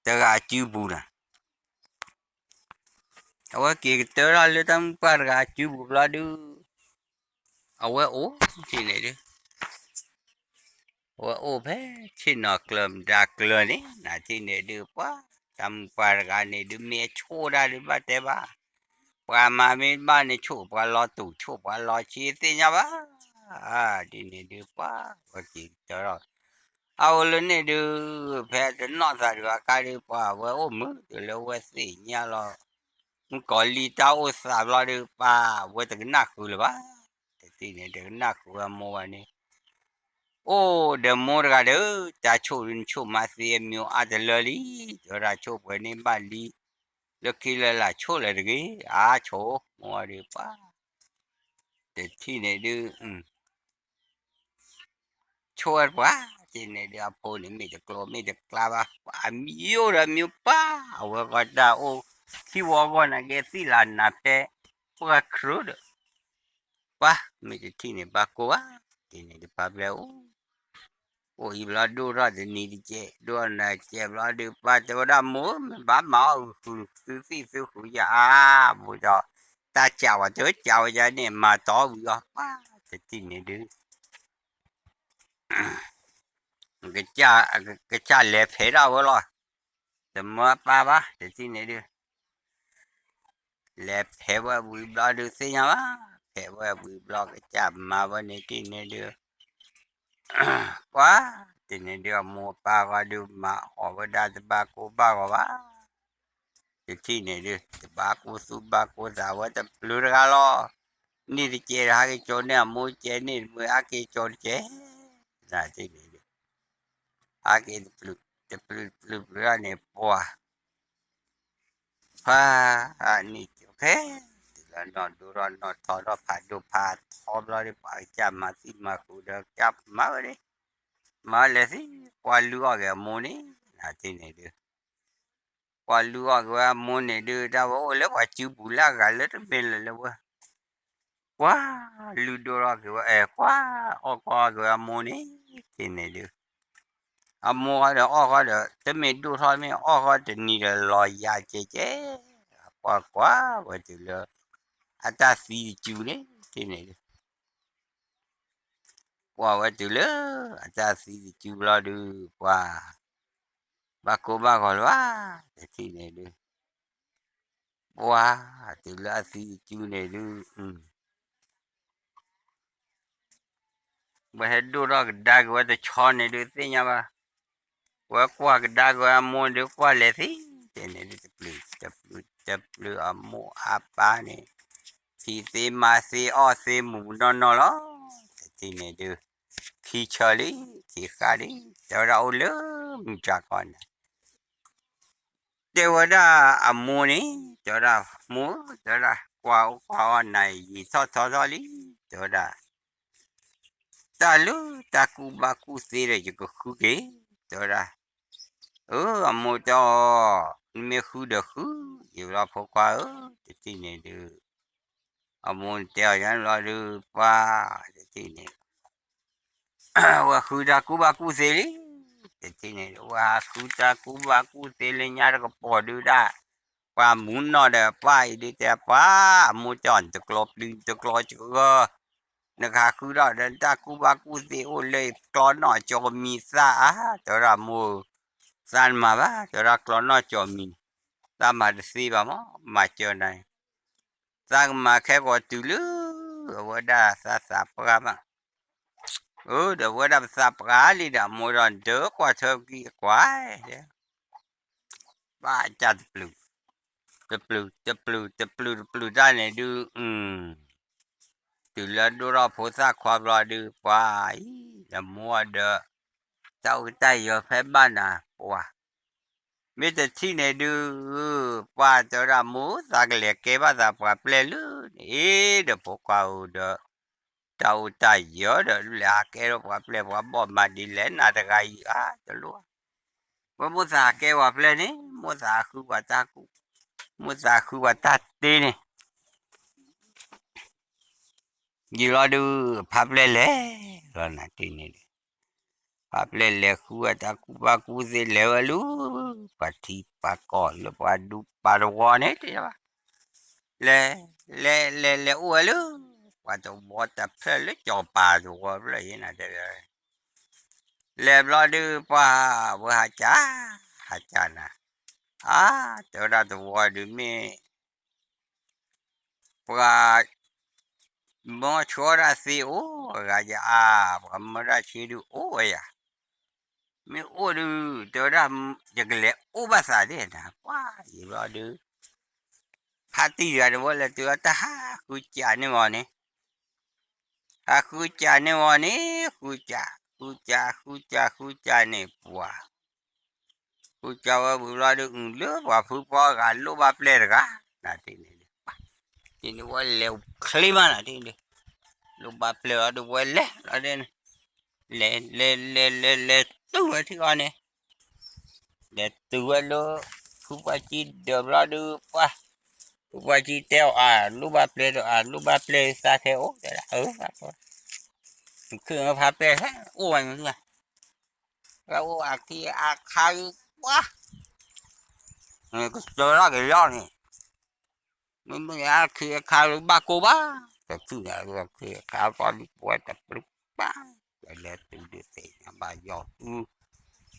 တဂၤအစုပူၤနၤ အဝဲက့ၤကတၢၢ်ထီၣ်လၢတၢ်မုၢ်ပှၢ်တဂၤအစုပူၤဘျီဒုး အဝဲအိၣ် ထံၣ်န့ၣ်ဒုး အဝဲအိၣ်ဖဲဆ့ၣ်နီၤကျၢၤမတၤကျၢၤန့ၣ် နထံၣ်န့ၣ်ဒုး ပှၤ တၢ်မုၢ်ပှၢ်တဂၤန့ၣ်ဒုး မ့ၢ်အဆိၣ်ဒၣ်ဒုး ဘၣ်တဲဘၣ် ပှၤမၤမ့ၢ်ဘၣ်န့ၣ် ဆိၣ်ပှၤလီၤတူာ် ဆိၣ်ပှၤလီၤဆံး သ့ၣ်ညါဘၣ် ဒ်န့ၣ်ဒုး ပှၤ ဝဲက့ၤကတၢၢ်ထီၣ် အအိၣ်လၢန့ၣ်ဒုး ဖဲတနီၣ်သးဒုးအခါဒုး ပှၤဝဲအိၣ်မုာ်တုၤလၢဝဲသ့ၣ်ညါလီၤ မုၣ်ကီၤလံၢ်တၢ်အိၣ်သးဘျီဒုး ပှၤဝဲတကနၣ်ဃုာ်လၢၤဘၣ် တထံၣ်န့ၣ် တကနၣ်ဃုာ်ဝဲမိၢ်ဝဲန့ၣ် အိၣ်ဒီးမိၢ်တဂၤဒီး တၢ်ဆိၣ်ဒုးနဆိၣ်မၤသ့အမံၤအါတလၢလံ တဲဝဲဒၣ်ဆိၣ်ပှဲၤန့ၢ်ဘၣ်လံ လၢခံလၢလာ်ဆိၣ်လၢၤတဂ့ၤ အါဆိၣ် မိၢ်ဝဲဒုးပှၤ တထံၣ်န့ၣ်ဒုး ဆိၣ်ဝဲပှၤ တထံၣ်န့ၣ်ဒုး အဖိန့ၣ် မ့ၢ်တကျိၤမ့ၢ်တကျါဘၣ် ပှၤအမံၤယိၣ်ဒီးမံၤပှၤ အဝဲဃီတၢ်အိၣ် ခံဝီဂီၢ်န့ၣ်က့ သံၣ်လၢနၤဖဲ ပှၤခရၢဒီး ပှၤ မ့ၢ်တထံၣ်န့ၣ် ဘၣ်ကိၢ်ဘၣ် တထံၣ်န့ၣ်ဒုး ပှၤဘျဲၣ်အိၣ် အိၣ်အံၤဘျီဒိၣ်ထီၣ်တနံၤတကဲး ဒိၣ်ထီၣ်နၤတကဲးဘျီဒုး ပှၤတဲဝဲဒၣ်မိၢ် မ့ၢ်ဘၣ်မၤအီၣ်ဂုာ်ဃုာ်သုသံၣ်သုဃုာ်ယၤအါ မိၢ်ဒီး တၢ်ကးဝဲတကးဝဲယၤန့ၣ် မၤတီၢ်ဝံၤအီၤ ပှၤ တထံၣ်န့ၣ်ဒုး ကစၢ်လဲၤဖဲးဒၣ်ဝဲလီၤ တမၢပၢ်ဘၣ် တထံၣ်န့ၣ်ဒုး လဲၤဖဲးဝဲဝံၤဘျီဒုးသ့ၣ်ညါဘၣ် ဖဲးဝဲဝံၤဘျီကစၢ်မၤဝဲန့ၣ်တထံၣ်န့ၣ်ဒုး ပှၤ တထံၣ်န့ၣ်ဒုး အမိၢ်အပၢ်ဂီၢ်ဒုး မၤအီၣ်ဝဲဒၣ်တဘၣ်ကိၢ်ဘၣ်ဂီၤဘၣ် တထံၣ်န့ၣ်ဒုး တဘၣ်ကိၢ်သူၣ်ဘၣ်ကိၢ်သးဝဲတပျုၤတဂၤလီၤ န့ၢ်တကဲးဒီးဟးက့ၤကၠီန့ၢ်အမိၢ်ကဲန့ၢ်တမုာ် ဟးက့ၤကၠီတကဲး နထံၣ်န့ၣ်ဒုး ဟးက့ၤတပျုၤ တပျုၤတပျုၤပျုၤဒၣ်န့ၣ် ပှၤ ဖါ နံၣ်ကဲ တုၤလၢနီၢ်ဒိၣ်ထီၣ်နီၢ်ထီထီၣ်ဖးဒိၣ်ဖးထီဘျီဒုး ပှၤကစၢ်မၤသံမၤဃုာ်ဒီးကစၢ်မၤဝဲန့ၣ် မၤလဲၤသံ ပှၤလုၢ်အီၣ်က့ၤအမိၢ်န့ၣ် နထံၣ်န့ၣ်ဒုး ပှၤလုၢ်အီၣ်က့ၤဝဲအမိၢ်န့ၣ်ဒုး တၢ်ဝဲအိၣ်လၢပှၤစုပူၤလၢအဂၤလၢတမ့ၢ်လၢၤလၢဝဲ ကွၢ် လုၢ်ဒိၣ်ထီၣ်က့ၤဝဲ အဲ ကွၢ် အီၣ်ကွၢ်က့ၤဝဲအမိၢ်န့ၣ် က့န့ၣ်ဒုး အမိၢ်ဃီဒီးအီၣ်ဃီဒီး တမ့ၢ်ဒိၣ်ထီၣ်မ့ၢ်အီၣ်ဃီတနံၤဒီး လီၤယၤကဲကဲ ကွၢ်ကွၢ်ဝဲတုၤလၢ အတၢ်သံတစုန့ၣ် က့န့ၣ်ဒုး ကွၢ်ဝဲတုၤလၢ အတၢ်သံတစုဘျီဒုး ပှၤ ဘၣ်ကိၢ်ဘၣ်ဂီၤလၢၤဘၣ် တထံၣ်န့ၣ်ဒုး ပှၤ တုၤလၢအသံတစုန့ၣ်ဒုး ဝဲဟဲဒိၣ်ထီၣ်ကဒါက့ၤဝဲတဆီန့ၣ်ဒုးသ့ၣ်ညါဘၣ်, ဝဲကွၢ်ကဒါက့ၤဝဲအမိၢ်ဒုးကွၢ်လဲၤသံ, တဲန့ၣ်ဒုးတပျုာ်, တပျုာ်, တပျုာ်အမိၢ်အပၢ်န့ၣ်, ဖံးသ့မၤသ့အီၣ်သ့မုာ်မုာ်နီၢ်နီၢ်လီၤ, တထံၣ်န့ၣ်ဒုး, ခံဆၢလံ, ခံဃၣ်လံ, တဲဝဲဒၣ်အိၣ်လၢမုၢ်တြၤကီၢ်န့ၣ် တဲဝဲဒၣ်အမိၢ်န့ၣ်, တဲဝဲဒၣ်မိၢ်, တဲဝဲဒၣ် ကွၢ်အိၣ်ကွၢ်အီၣ်နၤ ယံာ်ထီၣ်ထီထီၣ်လံ, တဲဝဲဒၣ် တၢ်လၢတၢ်ကူၣ်ဘၣ်ကူၣ်သ့ဒီးယကဃုက့ၤ, တဲဝဲဒၣ်, အၢ အမိၢ်တဲအီၤ, နမ့ၢ်ဃုဒီးဃု, ယံာ်ဘျီဖိခွါဧၢ, တထံၣ်န့ၣ်ဒုး, အမိၢ်တဲအီၤယါဘျီဒုး ပှၤ, တထံၣ်န့ၣ် ဝဲဃုတၢ်ကူၣ်ဘၣ်ကူၣ်သ့လံ, တထံၣ်န့ၣ် ဝဲဃုတၢ်ကူၣ်ဘၣ်ကူၣ်သ့လၢညါတကပီၤဒုးဒၣ်, ပှၤမူနီၢ်ဒီးပှၤအံၤဒုးတဲပှၤ, အမိၢ်တဲအီၤ နတကျီပျုၤနတကျီစှၤ, နကဟးဃုဒီးတၢ်ကူၣ်ဘၣ်ကူၣ်သ့အိၣ်လၢကျီနီၢ်ကၠီမံၤသၣ်ဧါ, တဲဝဲဒၣ်မိၢ်, သးနမၤဘၣ်, တဲဝဲဒၣ်ကျီနီၢ်ကၠီမံၤ, သးမၤတသ့ဘၣ်မး, မၤစၢၤနၤ သးကမၤခဲကီးတုၤလၢ အဝဲဒၣ်သးသးပှၢ်မး, အၢ ဒီးဝဲဒၣ်ပသးပှၢ်လံဒီး အမိၢ်ဒီးဒၢကွၢ်ထၢကံအကွၢ်, ဘၣ်တၢ်တပျုာ်, တပျုာ်, တပျုာ်, တပျုာ်, တပျုာ်တၢ်န့ၣ်ဒုး, တုၤလၢဒိၣ်ထီၣ်ဖိသၣ်ခွါဘျီဒုး ပှၤအံၤ, ဒီးမိၢ်ဒီး, တၢ်အိၣ်ကတၢ်ယီၤဖဲဘၣ်နၤ, ပှၤ မ့ၢ်တထံၣ်န့ၣ်ဒုး, ပှၤတဲဝဲဒၣ် မိၢ်သးကလဲၤကဲဘၣ်သးပှၤပျဲၢ်လၢန့ၣ်, ဒီးဖိခွါဧၢဒီး တၢ်အိၣ်တၢ်ယၢၤဒီး လဲၤဟးကဲထီၣ်ပှၤပျဲၢ်ပှၤဘီၣ်မၤဒ်လဲၣ် နၤတဂၤအံၤဧါ တလိၣ်ဧါ. ဝဲမိၢ်သးဟးကဲပှၤပျဲၢ်န့ၣ် မိၢ်သးဟးဃုပှၤတၢ်ကူၣ်, မိၢ်သးဟးဃုပှၤတၢ်တ့န့ၣ် ယံာ်လီၤဒုး ဖါပျဲၢ်လဲၤလီၤနၤတ့န့ၣ်ဒီး, ဖါပျဲၢ်လဲၤဃုဝဲတၢ်ကူၣ်ဘၣ်ကူၣ်သ့လဲၤဝဲလၢ ပှၤထံပှၤကီၢ်လၢပှၤဒူပှၤသဝီန့ၣ်တဲဘၣ်, လဲၤ, လဲၤလဲၤလဲၤအိၣ်ဝဲလၢ ပှၤသဝီတဖျၢၣ်လၢကၠီၤပၤသဝီဖျၢၣ်အံၤနၤတဲဝဲ, လဲၤဘျီဒုးပှၤဝဲဟးကၢ်, ဟးကၢ်နၤ, အါ, တဲဝဲဒၣ်သဝီဒုးမ့ၢ် ပှၤမၢဆှီဒၣ်သ့အိၣ်အဂၤယအါ, ပှၤမၢဒၣ်ဆ့ဒုးအိၣ်ဝဲယၤ, မ့ၢ်အိၣ်ဒုး တဲဝဲဒၣ် ယကလဲၤအိၣ်ဘၣ်သးဒ်နၤ, ပှၤယံာ်ဘျီဒုး ဖါတံၢ်တဂၤတဝဲလဲၤတုၤအတၢ်ဟးဃုကၠးန့ၢ်ဝဲန့ၣ်, ဟးဃုကၠးန့ၢ်ဝဲန့ၣ်, ဃုကၠး, ဃုကၠး, ဃုကၠး, ဃုကၠးန့ၣ်ပှၤ ဃုကၠးဝဲဝံၤဘျီဒုး အုၣ်လၢပှၤဖုပှၤဂၤလိၣ်ဘၣ်ပျဲၢ်တဂၤ, နၤတ့န့ၣ်ဒုး, တ့န့ၣ်ဝဲလဲၤချ့မးနၤတ့ဒုး, လိၣ်ဘၣ်ပျဲၢ်လီၤဒုးဝဲလဲၤလီၤဒုး, လဲၤလဲၤလဲၤလဲၤလဲၤတုၤဝဲထံအီၤန့ၣ် လဲၤတုၤဝဲလၢ ဖုပှၢ်ကံဒၢးဘျီဒုး ပှၤ, ဖုပှၢ်ကံတဲအီၤ အလိၣ်ဘၣ်ပျဲၢ်ဒီး အလိၣ်ဘၣ်ပျဲၢ်သးထဲအိၣ်တဲဒၣ်, အၢ, ဖုဖါပျဲၢ်ဟဲအိၣ်ဝဲန့ၣ်, ဝဲအိၣ်အခ့အခါဒုး ပှၤ, ကစၢၤထီၣ်က့ၤလီၤန့ၣ်, မ့မ့ၢ်အခ့အခါဒုးဘၣ်ကိၢ်ဘၣ်, တထံၣ်န့ၣ်အခ့အခါပှၤဒုးပဝဲတပျုာ်ဘၣ်, ပလဲၤတုၤဒုးသ့ၣ်ညါဘၣ်ယီၤသူ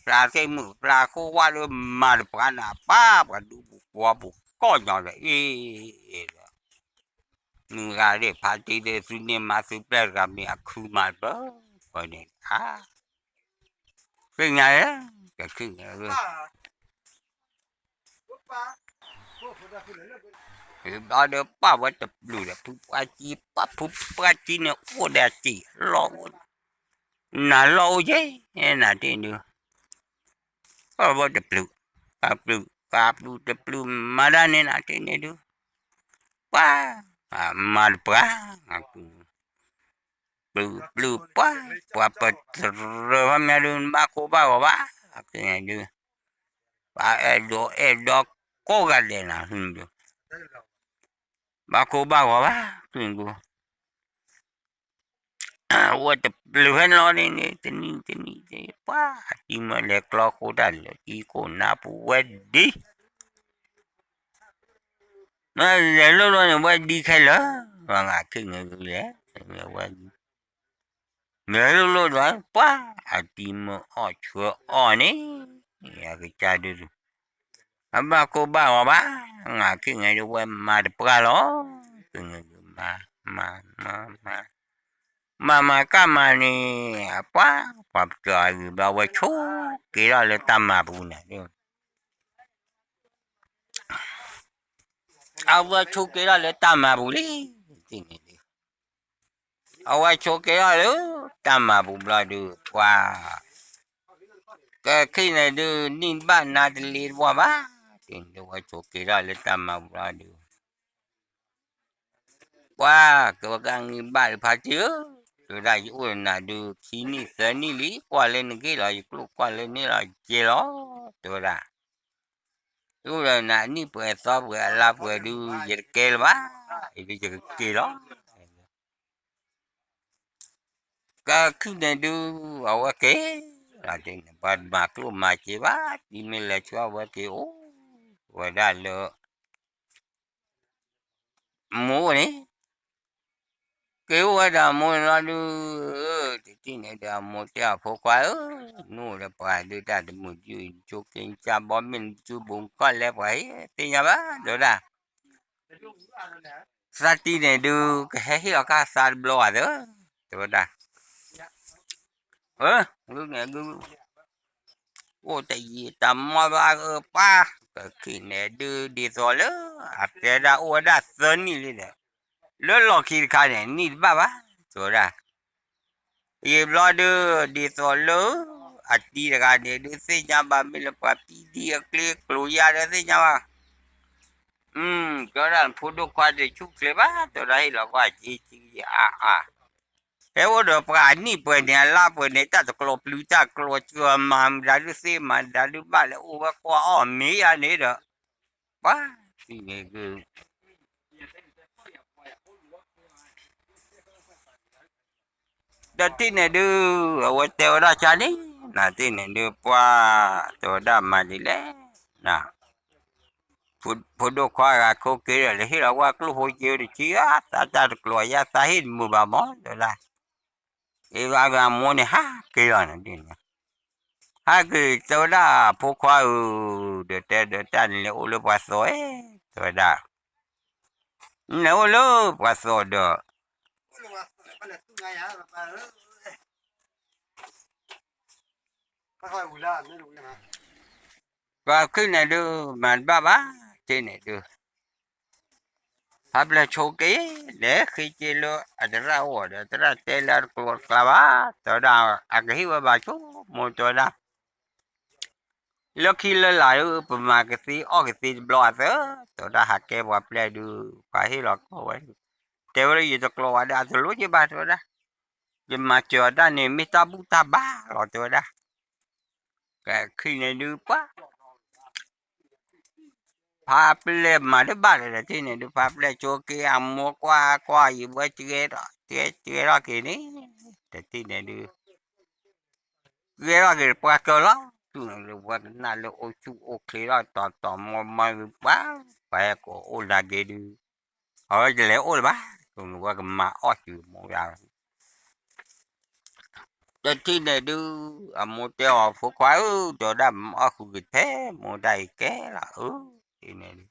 ပျၢ်သ့ၣ်မုၣ်ပျၢ်ခိၣ်ဝၣ်လၢမၤတပှၤနၤပၢ် ပှၤဒူပူၤပှီပူၤကီၢ်ညီဒီး အ့ၣ်ဒီး မုၢ်ဂၤဒၣ်ဖါတံၢ်ဒၣ်သုန့ၢ်မါသုပျဲၢ်တဂၤမ့ၢ်အခုမၤတပၢၢ်, ဝဲန့ၣ်ဧါ, သ့ၣ်ညါဧၢ, ကသ့ၣ်ညါဧၢ ဘျီဒီးပၢ်ဝဲတပျုာ်ဒီး ဖုပှၢ်ကံပၢ် ဖုပှၢ်ကံန့ၣ်အိၣ်ဒီးစံာ်လီၤအိၣ်, နၤလီၤအိၣ်က့ၤ, နၤတ့ၢ်ဒုး, ပၢ်ဝဲတပျုာ်, ပၢ်ပျုာ်, ပၢ်ပျုာ်တပျုာ်မၤဒၣ်န့ၣ်နၤတ့ၢ်န့ၣ်ဒုး, ပၢ်, မၤတပှၤ, ပျုာ်ပျုာ်ပှၤ, ပှၤပတြၢၤဘၣ်မးဒုး ဘၣ်ကိၢ်ဘၣ်ဂီၤဘၣ်, ဒုး, ပှၤအဲၣ်ဒိးအဲၣ်ဒိးကိးဂၤဒဲးနၤဒုး ဘၣ်ကိၢ်ဘၣ်ဂီၤဘၣ်, ဒုး, ဝဲတပျုာ်ဖဲန့ၣ်လီၤန့ၣ် တနံၣ်တနံၣ် ပှၤအတံၤမ့ၢ်လဲၤကျီဃိတၢ်လၢာ် တံၤခိၣ်နၢ်ပူၤဝဲဒ် လဲၤလိၣ်လိၣ်န့ၣ် ဝဲဒ်ခဲလၢာ်, ပှၤငါခံဂၤလဲၤ, ဝဲ, လဲၤလိၣ်လိၣ်ဒီး ပှၤအတံၤမ့ၢ်အီၣ်ဆှၢအီၣ်န့ၣ်, အကစၢ်ဒုး, အဘၣ်ကိၢ်ဘၣ်ဂီၤဘၣ်, ငါခံဂၤဒုးဝဲမၤတပှၢ်လီၤ, မၤ, မၤ, မၤ, မၤ, မၤမၤကၢ်မၤန့ၣ်, အပှၤ, ပှၤပတြၢၤအဂ့ၤဘျီဝဲဆိက့ၤထီၣ်လၢတၢ်မၤပူၤန့ၣ် အဝဲဆိက့ၤထီၣ်လၢတၢ်မၤပူၤလံ, န့ၣ်, အဝဲဆိက့ၤထီၣ်လၢတၢ်မၤပူၤဘျီဒုး ပှၤ, ကဲခံန့ၣ်ဒုး နံၣ်တဘၣ်နၤတလ့တဝီဘၣ်, န့ၣ်ဒုးဝဲဆိက့ၤထီၣ်လၢတၢ်မၤပူၤဘျီဒုး ပှၤ, ကဲဝဲကနံၣ်ဘၣ်ဒုးဖါတံၢ်ဧၢ, တဲဝဲဒၣ် ယအိၣ်ဒီးနၤဒုး ခံနံၣ်သၢနံၣ်လံ, ကွၢ်လၢနဂ့ၢ်လီၤ, ယကျိၣ်ကွၢ်လၢန့ၣ်လီၤ, ယကဲလီၤ, တဲဝဲဒၣ်, ယအိၣ်ဒီးနၤအနံၣ်ပှဲၤသီပှဲၤအလါပှဲၤဒုး ယတကဲလၢၤဘၣ်, အံၤဒုးယကက့ၤလီၤ. ကဲခံန့ၣ်ဒုး အဝဲက့ၤ, ပှၤတမၤကျိၣ်မၤစ့ဘၣ်, တံၤမ့ၢ်လဲၤဆှၢအဝဲက့ၤအိၣ်ဝဲဒၣ်လၢ မိၢ်န့ၣ်, က့ၤအိၣ်ဝဲဒီးအမိၢ်န့ၣ်လီၤဒုး, တထံၣ်န့ၣ်ဒီးအမိၢ်တဲအဖိခွါဧၢ, နအိၣ်ဒီးပှၤဒုးတၢ်တမုာ်တယုၢ် နဆိက့ၤနကၢ်ဘီမ့ၢ်နစုဘူးနကီၢ်လဲပှၤဟ့ၣ်သ့ၣ်ညါဘၣ် တဲဝဲဒၣ် သးတံၢ်န့ၣ်ဒုး ကဟဲဟ့ၣ်လီၤကၢ်သးတဘျီဘၣ်သၢ, တဲဝဲဒၣ်, အိၣ်တယံာ်တမီၢ်ဘၣ်အၢပၢ်, ကဲခံန့ၣ်ဒုး ဒ်သိးလၢ အတဲဒၣ်အိၣ်ဝဲဒၣ်သၢနံၣ်လံဒီး လၢလီၢ်ခံတခါန့ၣ် နံၣ်တဘၣ်ဘၣ်, တဲဝဲဒၣ် ယံာ်ဘျီဒုး ဒ်သိးလၢ အတံၤတဂၤန့ၣ်ဒုးသ့ၣ်ညါဘၣ် မ့ၢ်လၢပှၤပံဒံအကျ့ကျိၤယါဒီးသ့ၣ်ညါဘၣ် တဲဝဲဒၣ် နဖိဒိၣ်ခွါတဆူၣ်ချ့ဘၣ် တဲဝဲဒၣ်ဟ့ၣ်လီၤကွၢ်က့ၤက့ၤအါအါ ဟဲအိၣ်ဒီးပှၤအနံၣ်ပှဲၤန့ၣ် အလါပှဲၤန့ၣ် တၢ်တကျိၤပျုၤ တၢ်ကျိၤစၢၤမၤမတၤဒုးသ့မၤတၤဒုးဘၣ်လဲၣ် အိၣ်ဝဲကွၢ်အီၣ်မ့ၤယါန့ၣ်ဒီး ပှၤ တံၤန့ၣ်ဒုး ဒီးတံၤန့ၣ်ဒုး အဝဲတဲဝဲဒၣ်ကန့ၣ် နတံၤန့ၣ်ဒုး ပှၤ တဲဝဲဒၣ်မၤဒ်လဲၣ် န ဖိဒိၣ်ခွါဂၤခိၣ်က့ၤဒီး လဲၤဟ့ၣ်လီၤကွၢ်ကျိၣ်ဖိက့ၤတဆံ သးတၢ်တကျိၤယါသးဟ့ၣ်တမုာ်ဘၣ်မး တဲဝဲဒၣ် အ့ၣ်ဘၣ်ဂၤမိၢ်န့ၣ်ဟးက့ၤလီၤနတံၤန့ၣ် ဟဲက့ၤတဲဝဲဒၣ်ဖိခွါဧၢ ဒီးတဲဒီးတၢ်န့ၣ်လဲၤအိၣ်လၢပှၤသီဧၢ တဲဝဲဒၣ် နလဲၤအိၣ်လၢပှၤသီဒီး ပှၤခုၣ်န့ၣ်ဒုး မၤတဘၣ်ဘၣ် တံၤန့ၣ်ဒုး ဖးပျဲၢ်ဆိက့ၤ လဲၤဃ့က့ၤလၢအသရၣ်အအိၣ်ဒီး သရၣ်တဲလၢအတကျိၤတကျါဘၣ် တဲဝဲဒၣ် အကဟ့ၣ်ဝဲဘၣ်ဆိမိၢ်တဲဝဲဒၣ် လၢခံလၢလာ်ဒုး ပမၤကသ့အီၣ်ကသ့တဘျီအသၢ တဲဝဲဒၣ် ဟးကဲပှၤပျဲၢ်ဒုး ပှၤဟ့ၣ်လီၤကျိၣ်ဝဲ တဲဝဲလၢယတကျိၤဝဲဒၣ် အတလိၣ်က့ၤဘၣ် တဲဝဲဒၣ် ယမၤစၢၤအီၤတၢ်န့ၣ် မ့ၢ်တၢ်ဘူၣ်တၢ်ဘါလီၤ တဲဝဲဒၣ် ကဲခံန့ၣ်ဒုးပှၤ ဖးပျဲၢ်မၤတဘၣ်လၢၤဒီး တံၤန့ၣ်ဒုး ဖးပျဲၢ်ဆိက့ၤ အမိၢ်ကွၢ်ကွၢ် ယဝဲကဲထီၣ် ကဲထီၣ်က့ၤန့ၣ် တံၤန့ၣ်ဒုး ကဲထီၣ်က့ၤပှၤကၢၤလီၤ တုၤန့ၣ်ဒုး ဝဲကနၣ်လၢအိၣ်ဆူၣ်အိၣ်ချ့ထီၣ်တီၤတီၤမီမီဒုးပှၤ ပှၤဟဲကိးအိၣ်လၢက့ၤဒုး အဝဲကလဲၤအိၣ်လၢၤဘၣ် တုၤန့ၣ်ဝဲကမၤအီၣ်စူၤမိၢ်ယါ တထံၣ်န့ၣ်ဒုး အမိၢ်တဲအီၤ ဖိခွါဧၢ တဲဝဲဒၣ် မၤအီၣ်ဃုာ်က့ၤထဲ မိၢ်ဒၣ်အံၤကဲလီၤဧၢ တထံၣ်န့ၣ်ဒုး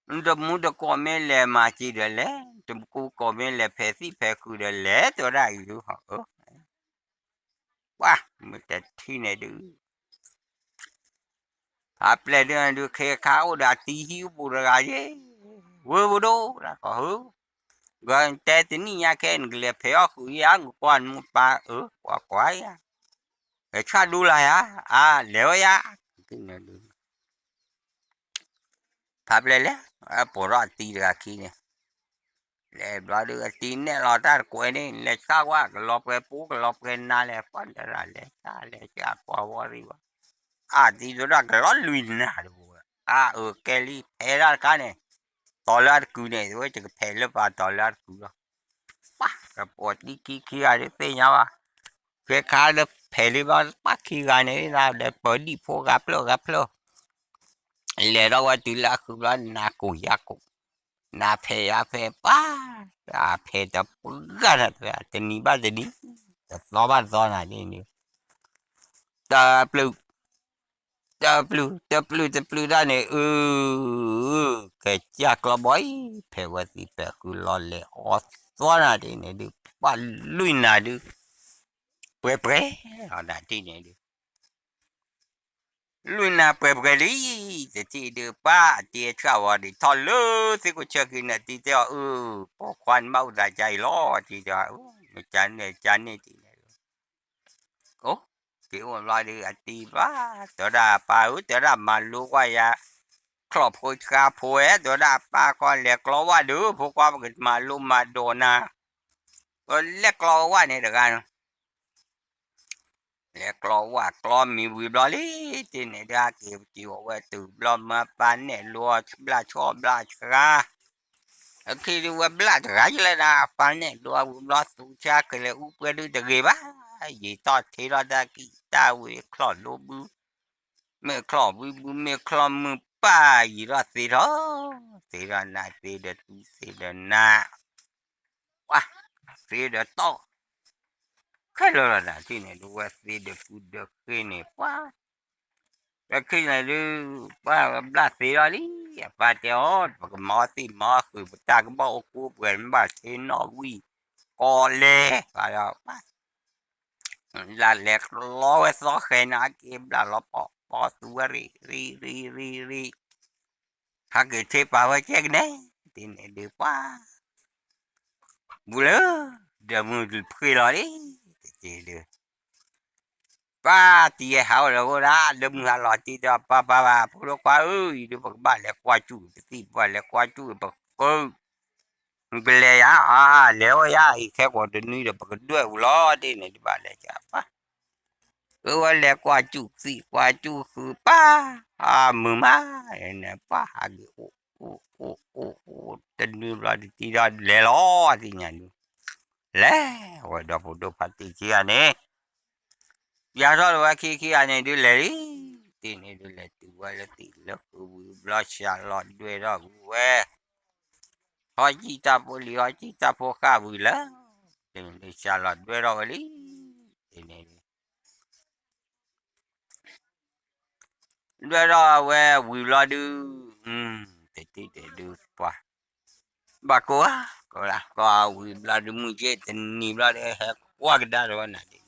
နတမူတကိးမ့ၢ်လဲၤမၤစံးဒီးလဲၤ တမူတကိးမ့ၢ်လဲၤဖဲးသံၣ်ဖဲးဃုာ်ဒီးလဲၤ တဲဝဲဒၣ်အံၤဒုး ဟီၣ်ဧၢ ပှၤ မ့ၢ်တထံၣ်န့ၣ်ဒုး ဖးပျဲၢ်ဒုး ဒုးခ့ခါအိၣ်ဒီးအတံၤဟံၣ်အိၣ်ပူၤတဂၤယဲၢ် ဝဲပဒိၣ် တၢ်ကီၢ်ဧၢ ဂီၤတဲတနံၣ်ညါခဲ နကလဲၤဖဲးအီၣ်ဃုာ်ယါ နကွၢ်နမိၢ်ပၢ်ဧၢ ကွၢ်ကွၢ်ယါ လဲၤဆှၣ်ဒူလၢ်ယါ အါ လဲၤဝဲယါ ဖးပျဲၢ်လဲၤ ပိာ်ထီၣ်အတံၤတဂၤခံန့ၣ် လဲၤဘျီဒုး အတံၤနဲၣ်လီၤတၢ်တကွဲးန့ၣ် လဲၤဆှၣ်ဝဲ ကလီၤပှဲၤပိ ကလီၤပှဲၤနါလဲၣ် ပှၤလၢရၤလဲၤဆှၣ်လဲၤဆှၣ်ကွၢ်ဝီရံဝဲ အတံၤဒိၣ်ဒၣ်ကလီၤလွံၢ်နၤတပူၤ အါအၢကဲလံ ဖဲးဒၣ်တခါန့ၣ် တီၤလၢအတကုၤန့ၣ် ဝဲယကဖဲးလၢပှၤတီၤလၢအတကုၤလီၤ ပှၤ ကပိာ်တံၤခံခံဂၤဒုးသ့ၣ်ညါဘၣ် ခဲခါလၢဖဲးလံဘျီ ပှၤခံဂၤန့ၣ် ဒီးပၢၤဒံၣ်ဖိဂၤဖျၢၣ်ဂၤဖျၢၣ် လဲၤထီၣ်ဝဲတုၤလၢအဃုာ်ဘျီ နၤကိၢ်ယၤကိၢ် နၤဖဲးယၤဖဲး ပှၤ အဖဲးတပှၢ်နၤ တနံၤဘၣ်တနံၤ တသီဘၣ်တသီနၤဒ်န့ၣ် တပျုၢ် တပျုၢ် တပျုၢ် တပျုၢ်တၢ်န့ၣ် အၢ ကစၢ်ကျီဘီအံၤ ဖဲးဝဲသံဖဲးဃုာ်လီၤလဲၤအီသီနၤဒ်န့ၣ်ဒုး ပှၤလွံၢ်နၤဒုး ပှဲၤပှဲၤလီၤနၤဒ်န့ၣ်ဒုး လွံၢ်နၤပှဲၤပှဲၤလံ တထံၣ်ဒုး ပှၤအတံၤအဆၣ်ဝဲဒၣ်ထီၣ်လၢသ့ၣ်ခိၣ်ဆၢက့ၤန့ၣ် တံၤတဲအီၤ အၢ ပိာ်ခွါန့ၣ်ဘၣ်အိၣ်သးကါအံၤလီၤ တံၤတဲအီၤ မ့ၢ်ကန့ၣ် ကန့ၣ်တံၤန့ၣ် အိၣ် က့ၤအိၣ်ဘျီဒုး အတံၤဘၣ် တဲဝဲဒၣ် ပၢ်ဧၢ တဲဝဲဒၣ် မၤလိကွၢ်ယၤ ချီၣ်ဖိဆှါဖိဝဲ တဲဝဲဒၣ် ပၢ်ကီၢ်လဲၤကျီဝၣ်ဒုး ဖိခွါပကမၤလိမၤဒိးနၤ ကလဲၤကျီဝၣ်န့ၣ်တဂၤ လဲၤကျီဝၣ်ကျီမံၤဝံၤဘျီလံ တံၤန့ၣ်ဒုး ဟဲက့ၤပစံးဝဲတုၤဘျီမၢပၢ်နဲၣ်လိဘျၣ်ဆီၣ်ဘျၣ်ဆှါ အခံဒုးဝဲဘျၣ်တဂၤယလဲၣ်နၤ ပၢ်နဲၣ်လိဝံၤဘျီသူဆါကလဲၤအူပှဲၤဒုးတဂ့ၤဘၣ် ယံာ်ထီၣ်ထံထီၣ်တၢ်ကံၣ်တၢ်ဝ့ၤချီၣ်လိဘု မ့ၢ်ချီၣ်ဘုဘု မ့ၢ်ချီၣ်မုၢ်ပၢ်ယံာ်ထီၣ်သ့ထီၣ် သ့ထီၣ်နၤသ့ဒီးသူသ့ဒီးနၤ ပှၤ သ့ဒီးတီၢ် ခဲလၢာ်လီၤနၤ တံၤန့ၣ်ဒုးဝဲသ့ဒီးသူဒီးဃ့န့ၣ် ပှၤ တခံန့ၣ်ဒုး ပှၤဘျၣ်သ့ထီၣ်လံ အပၢ်တဲအီၤ ပကမၤအီၣ်သံမၤအီၣ်ဃုာ် ပတၢ်ကဘၣ်အိၣ်ကိးပှဲၤမ့ၢ်ဘၣ်ထ့နီၣ်ဝံၣ် ကီးလဲၤ ပှၤဒီး ပှၤ လၢလဲၤကျီဝဲသီဃဲၤနၤက့ၤဘျၣ်လီၤပီၣ် ပီၣ်သူဝဲရံၣ် ရံၣ် ရံၣ် ရံၣ် ရံၣ် ဟဲက့ၤထံပာ်ဝဲကဲကနဲ တံၤန့ၣ်ဒုးပှၤ ဘူးလၢ ဒီးမုၢ်ဖှံလီၤလံ တက့ၢ်ဒုး ပၢ်တံၤယဲဟးအိၣ်လၢအဃိဒၣ် လၢမုၢ်ဟါလီၤတံၢ်ဒီး ပၢ်ပၢ်ဘၣ် ဖိဒိၣ်ခွါဧၢ အံၤဒုး ပကဘၣ်လဲၤကွၢ်စူၣ်ပသံၣ် ပဘၣ်လဲၤကွၢ်စူၣ်ပကုၢ် နကလဲၤယၤ အါ လဲၤအိၣ်ယၤ အံၤခဲကိာ်တနွံဒီး ပကဒွဲၣ်အူလီၤ ဒ်န့ၣ်ဒုး ဘၣ်လဲၤကပၢ် အဝဲလဲၤကွၢ်စူၣ်သံၣ် ကွၢ်စူၣ်ဃုာ်ပၢ် အါ မုာ်မး န့ၣ် ပှၢ်ဟးက့ၤအိၣ် အိၣ် အိၣ် အိၣ် အိၣ် တနွံဘျီတံၢ်ဒီးလဲၤလီၤ သ့ၣ်ညါဒုး လဲၤဝဲဒီးဖိဒိၣ်ခွါတံၤခံဂၤန့ၣ် ယၤထီၣ်လၢဝဲခံခံဂၤန့ၣ်ဒုးလဲၤလံ တ့ၢ်န့ၣ်ဒုးလဲၤတုၤဝဲလၢသံၣ်လၢဃုာ်ဝံၤဘျီ စှၤလီၤဒွဲၣ်ထီၣ်ဝံၤဝဲ ဟီၣ်ကံၣ်တၢ်ဖိလံၤ ဟီၣ်ကံၣ်တၢ်ဖိဃၣ်ဝံၤလၢ တ့ၢ်န့ၣ်ဒုးစှၤလီၤဒွဲၣ်ထီၣ်ဝဲလံ တ့ၢ်န့ၣ်ဒုး ဒွဲၣ်ထီၣ်ဝဲဝံၤဘျီဒုး တထံၣ်န့ၣ်ဒုးပှၤ ဘၣ်ကိးဧါ ကိးလၢ ကိးဝံၤဘျီဒုး မုၢ်က့တနံၤဘျီဒီး ဟဲကွၢ်ကဒါဒီးဝဲနၤဒ်န့ၣ်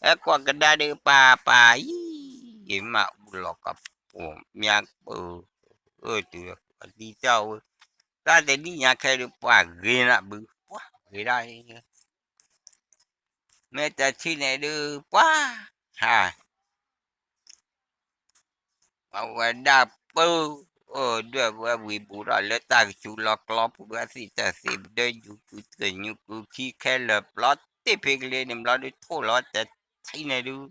ဟဲကွၢ်ကဒါဒီး ပၢ်ပၢ်အံၤ ယမ့ၢ်အူလီၤကပိာ်မၠါပၢၤ အၢ တုၤဒ်တၢ်ဝဲ တၢ်တနံၣ်ညါခဲဒုး ပှၤဂ့ၤနၤဘု ပှၤဂ့ၤဒၣ် မ့ၢ်တထံၣ်န့ၣ်ဒုး ပှၤ ဟး အဝဲဒၣ်ပၢ အိၣ်ဒွဲၣ်ဝဲဝံၤဘူးထီၣ်လၢတၢ်ကစူၤလီၤကျီပူၤ အသံၣ်တသ့ ပဒၢယူၤကူတညူကူခံခဲလၢာ် ပျီတ့ၢ်ဖ့ကလ့န့ၣ် ဘျီဒုးထိၣ်လီၤတထံၣ်န့ၣ်ဒုး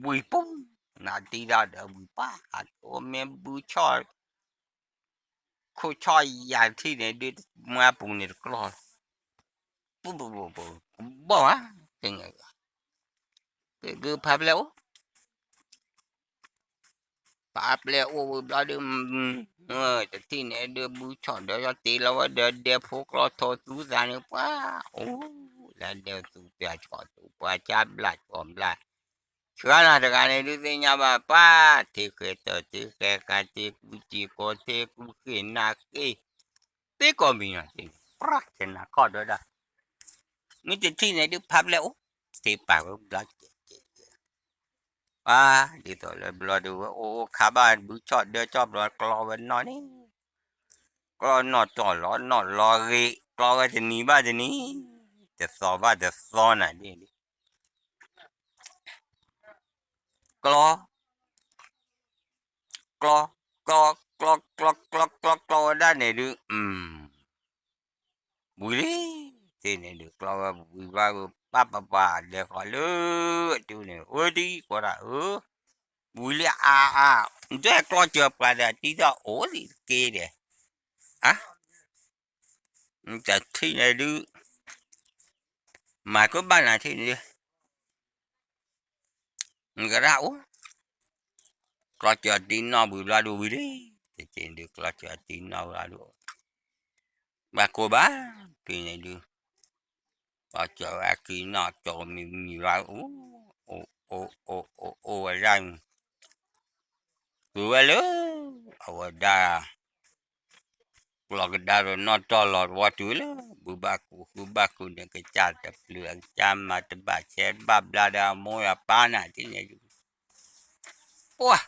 ဝံၤပူၤ နတံၢ်ဒၣ်ဒီးဝံၤပၢ် ဟးအိၣ်မ့ၢ်ဘုဆီၣ် ခိၣ်ဆီၣ်ယၤထံၣ်န့ၣ်ဒုး မွဲပူၤန့ၣ်တကျီၢ်လီၤ ပူၤပူၤပူၤပူၤ ကဘီၣ်ဧါ ကဲ ကဖးပျဲၢ်အိၣ် ဖးပျဲၢ်အိၣ်ဝံၤဘျီဒုး တထံၣ်န့ၣ်ဒုး ဘုဆီၣ်ဒီးယီၤတ့လီၤဝဲဒီး ဒဲဖိကျီထီသူသးန့ၣ် ပှၤ အိၣ် လၢဒဲသူပျၢ်ဆီၣ်သူ ပှၤကၢ်ဘျၣ်ဆီၣ်ဘျၣ် ဆှၢနၤတဂၤန့ၣ်ဒုးသ့ၣ်ညါဘၣ် ပှၤ ထံဃဲၤတၢၢ်ထံဃဲၤဃာ် ထံကူစံၢ်ကီး ထံကူဃ့ၢ်နၤဃ့ၢ် သ့ကိးမံၤနီၤ သ့ၣ်ညါ ပြၢ်ကနၤခီၣ်ဒီးဒၣ် မ့ၢ်တထံၣ်န့ၣ်ဒုး ဖးပျဲၢ်အိၣ် သ့ပာ်ဝဲဘျီကဲးကဲးကဲး ပှၤ ဒ်သိးလၢဘျီဒုးဝဲ အိၣ်အိၣ်ခါဘၣ် ဘုဆီၣ်ဒၢဆီၣ်ဘျီ ကျီဝဲနီၣ်န့ၣ် ကျီနီၣ်တီၢ်လီၤနီၣ်လီၤဂ့ၤ ကျီဝဲတနံၤဘၣ်တနံၤ တသီဘၣ်တသီနၤဒ်န့ၣ် ကျီ ကျီ ကျီ ကျီ ကျီ ကျီ ကျီ ကျီဝဲဒၣ်န့ၣ်ဒုး ဝံၤလံ သ့ၣ်န့ၣ်ဒုး ကျီဝဲဝံၤဘျီ ပၢ်ပၢ်ပၢ် လဲၤဃီၤလၢ တုၤန့ၣ် အိၣ်ဒံးကိးဒၣ်ဧၢ ဝံၤလံအါအါ ဒွဲၣ်ကျီစၢၤပှၤဒီး တံၢ်ထီၣ်အိၣ်လံတက့ၢ်ဒီး အါ တထံၣ်န့ၣ်ဒုး မၤကဘၣ်နၤထံၣ်န့ၣ်ဒုး နကရၣ်အိၣ် ကျီစၢၤတံၢ်နီၣ်ဝံၤဘျီဒုးဝံၤလံ တထံၣ်န့ၣ်ဒုး ကျီစၢၤတံၢ်နီၣ်ဘျီဒုး ဘၣ်ကိးဘၣ် က့ၤန့ၣ်ဒုး ကျီစၢၤဝဲက့ၤနီၣ်ကၠီမံၤမံၤဘျီ အိၣ် အိၣ် အိၣ် အိၣ် အိၣ်ဝဲဒၣ် တုၤဝဲလၢ အဝဲဒၣ် ကျီကဒါဒီးနီၣ်တီၢ်လီၤတဝီတုၤလၢ ဘုဘၣ်ကူဃုဘၣ်ကူန့ၣ် ကစၢ်တပျုာ် အကစၢ်မၤတဘၣ်ဆဲးဘၣ်ဘျါဒီးအမိၢ်အပၢ်နၤဒ်န့ၣ်ဒုး ပှၤ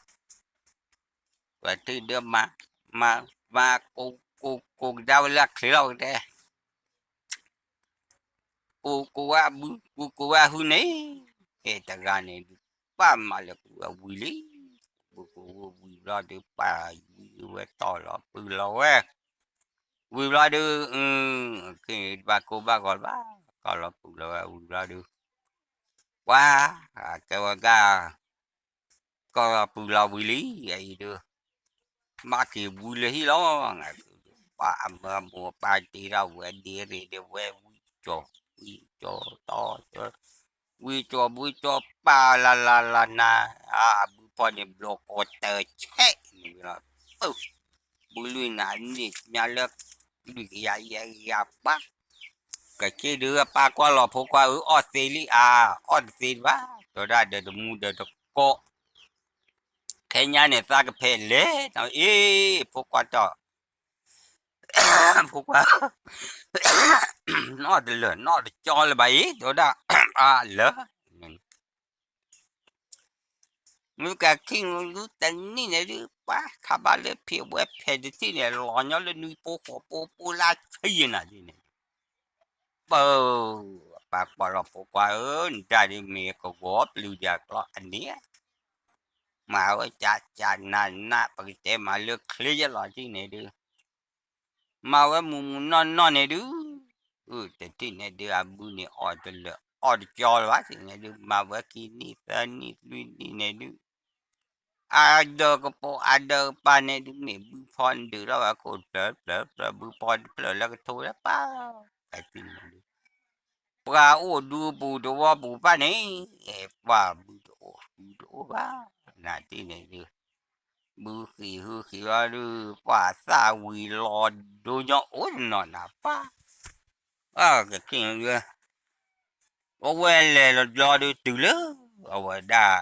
ပှၤထံၣ်ဒုးမၤ မၤ မၤ ကိး ကိး ကိးကဒါဝဲလၢအချ့လီၤကတဲ ကိး ကိးဝဲအဘု ကိး ကိးဝဲအဟုန့ၣ် အဲ တဂၤန့ၣ်ဒုး ပၢ်မၤလၢကူအဝံၤလံ ဘုကူဝံၤဘျီဒုး ပၢ်ဝံၤဝဲတီၢ်လီၤပုၢ်လီၤဝဲ ဝံၤဘျီဒုး ဘၣ်ကိးဘၣ်ဂီၤဘၣ် ကီၢ်လီၤပုၢ်လီၤဝဲဝံၤဘျီဒုး ပှၤ ကဲဝဲဂၤ ကီၢ်လီၤပုၢ်လီၤဝံၤလံ အအံၤဒုး ဘၣ်က့ၤဝံၤလၢဟံၣ်လီၤ ပၢ်အမၢမိၢ်ပၢ်တ့ထီၣ်ဝဲဒ့ရ့ၣ်ဒ့ဝဲဝံကၠီၤ ဝံကၠီၤတီၢ် ဝံကၠီၤ ဝံကၠီၤပၢ်လၢ်လၢ်လၢ်နၤ အဘုဖီန့ၣ် ဘျီကီးတၢ်ဆဲးန့ၣ်ဝဲလီၤ ဘုလွံၢ်နၤန့ၣ်ညါလၢ လွံၢ်ကယၤယဲၢ်ကယၤပၢ် ကဆ့ဒုးပၢ်ကွၢ်လီၤဖိခွါဧၢ အီၣ်သ့လံဧါ အီၣ်တသ့ဘၣ် တဲဒၣ်ဒီးတမူဒီးတကိး ခဲညါန့ၣ်သးကဖဲးလဲၣ် အ့ ဖိခွါတီၢ် ဖိခွါ နီၢ်တလၢာ်နီၢ်တကၠီလၢၤဘၣ်အံၤ တဲဒၣ် အါလၢ မုၢ်ကခံတနံၣ်န့ၣ်ဒုး ပှၤခးဘၣ်လၢဖံးဝဲဖဲးတထံၣ်န့ၣ် လီၤညီလၢနွံပိဃိးပိပိလၢဆံးနၤဒ်န့ၣ် ပၢ် ပှၤကိးလီၤဖိခွါဧၢ, နတၢ်ဒုးမ့ၢ်ကဝီၤပျုၤဒံးအကျီအန့ၣ်, မၤဝဲကကနးနး ပကတဲမၤလၢချ့ယဲလီၤတံၢ်န့ၣ်ဒုး, မၤဝဲမုာ်မုာ်နီၢ်နီၢ်န့ၣ်ဒုး, တထံၣ်န့ၣ်ဒုး အဘုန့ၣ်အီၣ်တလၢာ်အီၣ်တကၠီလၢၤဘၣ်န့ၣ်ဒုး, မၤဝဲခံနံၣ်သၢနံၣ်လွံၢ်နံၣ်န့ၣ်ဒုး, အဒၢးကပိာ်အဒၢးကပၤန့ၣ်ဒုး မ့ၢ်ဘုဖီဒုးထီၣ်ဝဲခိၣ်တဖျၢၣ်တဖျၢၣ်တဖျၢၣ် ဘုဖီတဖျၢၣ်လၢကထိလၢပၢ်, တထံၣ်န့ၣ်ဒုး ပှၤအိၣ်ဒူပူၤတဝီပူၤပၢ်န့ၣ်, ပှၤဘုတအိၣ်ဘုတအိၣ်ဘၣ်, နတထံၣ်န့ၣ်ဒုး ဘုဃံးဟုဃံးလီၤဒုး ပှၤသၣ်ဝံၤလီၤဒိညီအိၣ်တနီၤနၤပၢ်, အကထံၣ်န့ၣ်ဒုး အဝဲလဲၤလီၤဒုးတုၤလၢ အဝဲဒၣ်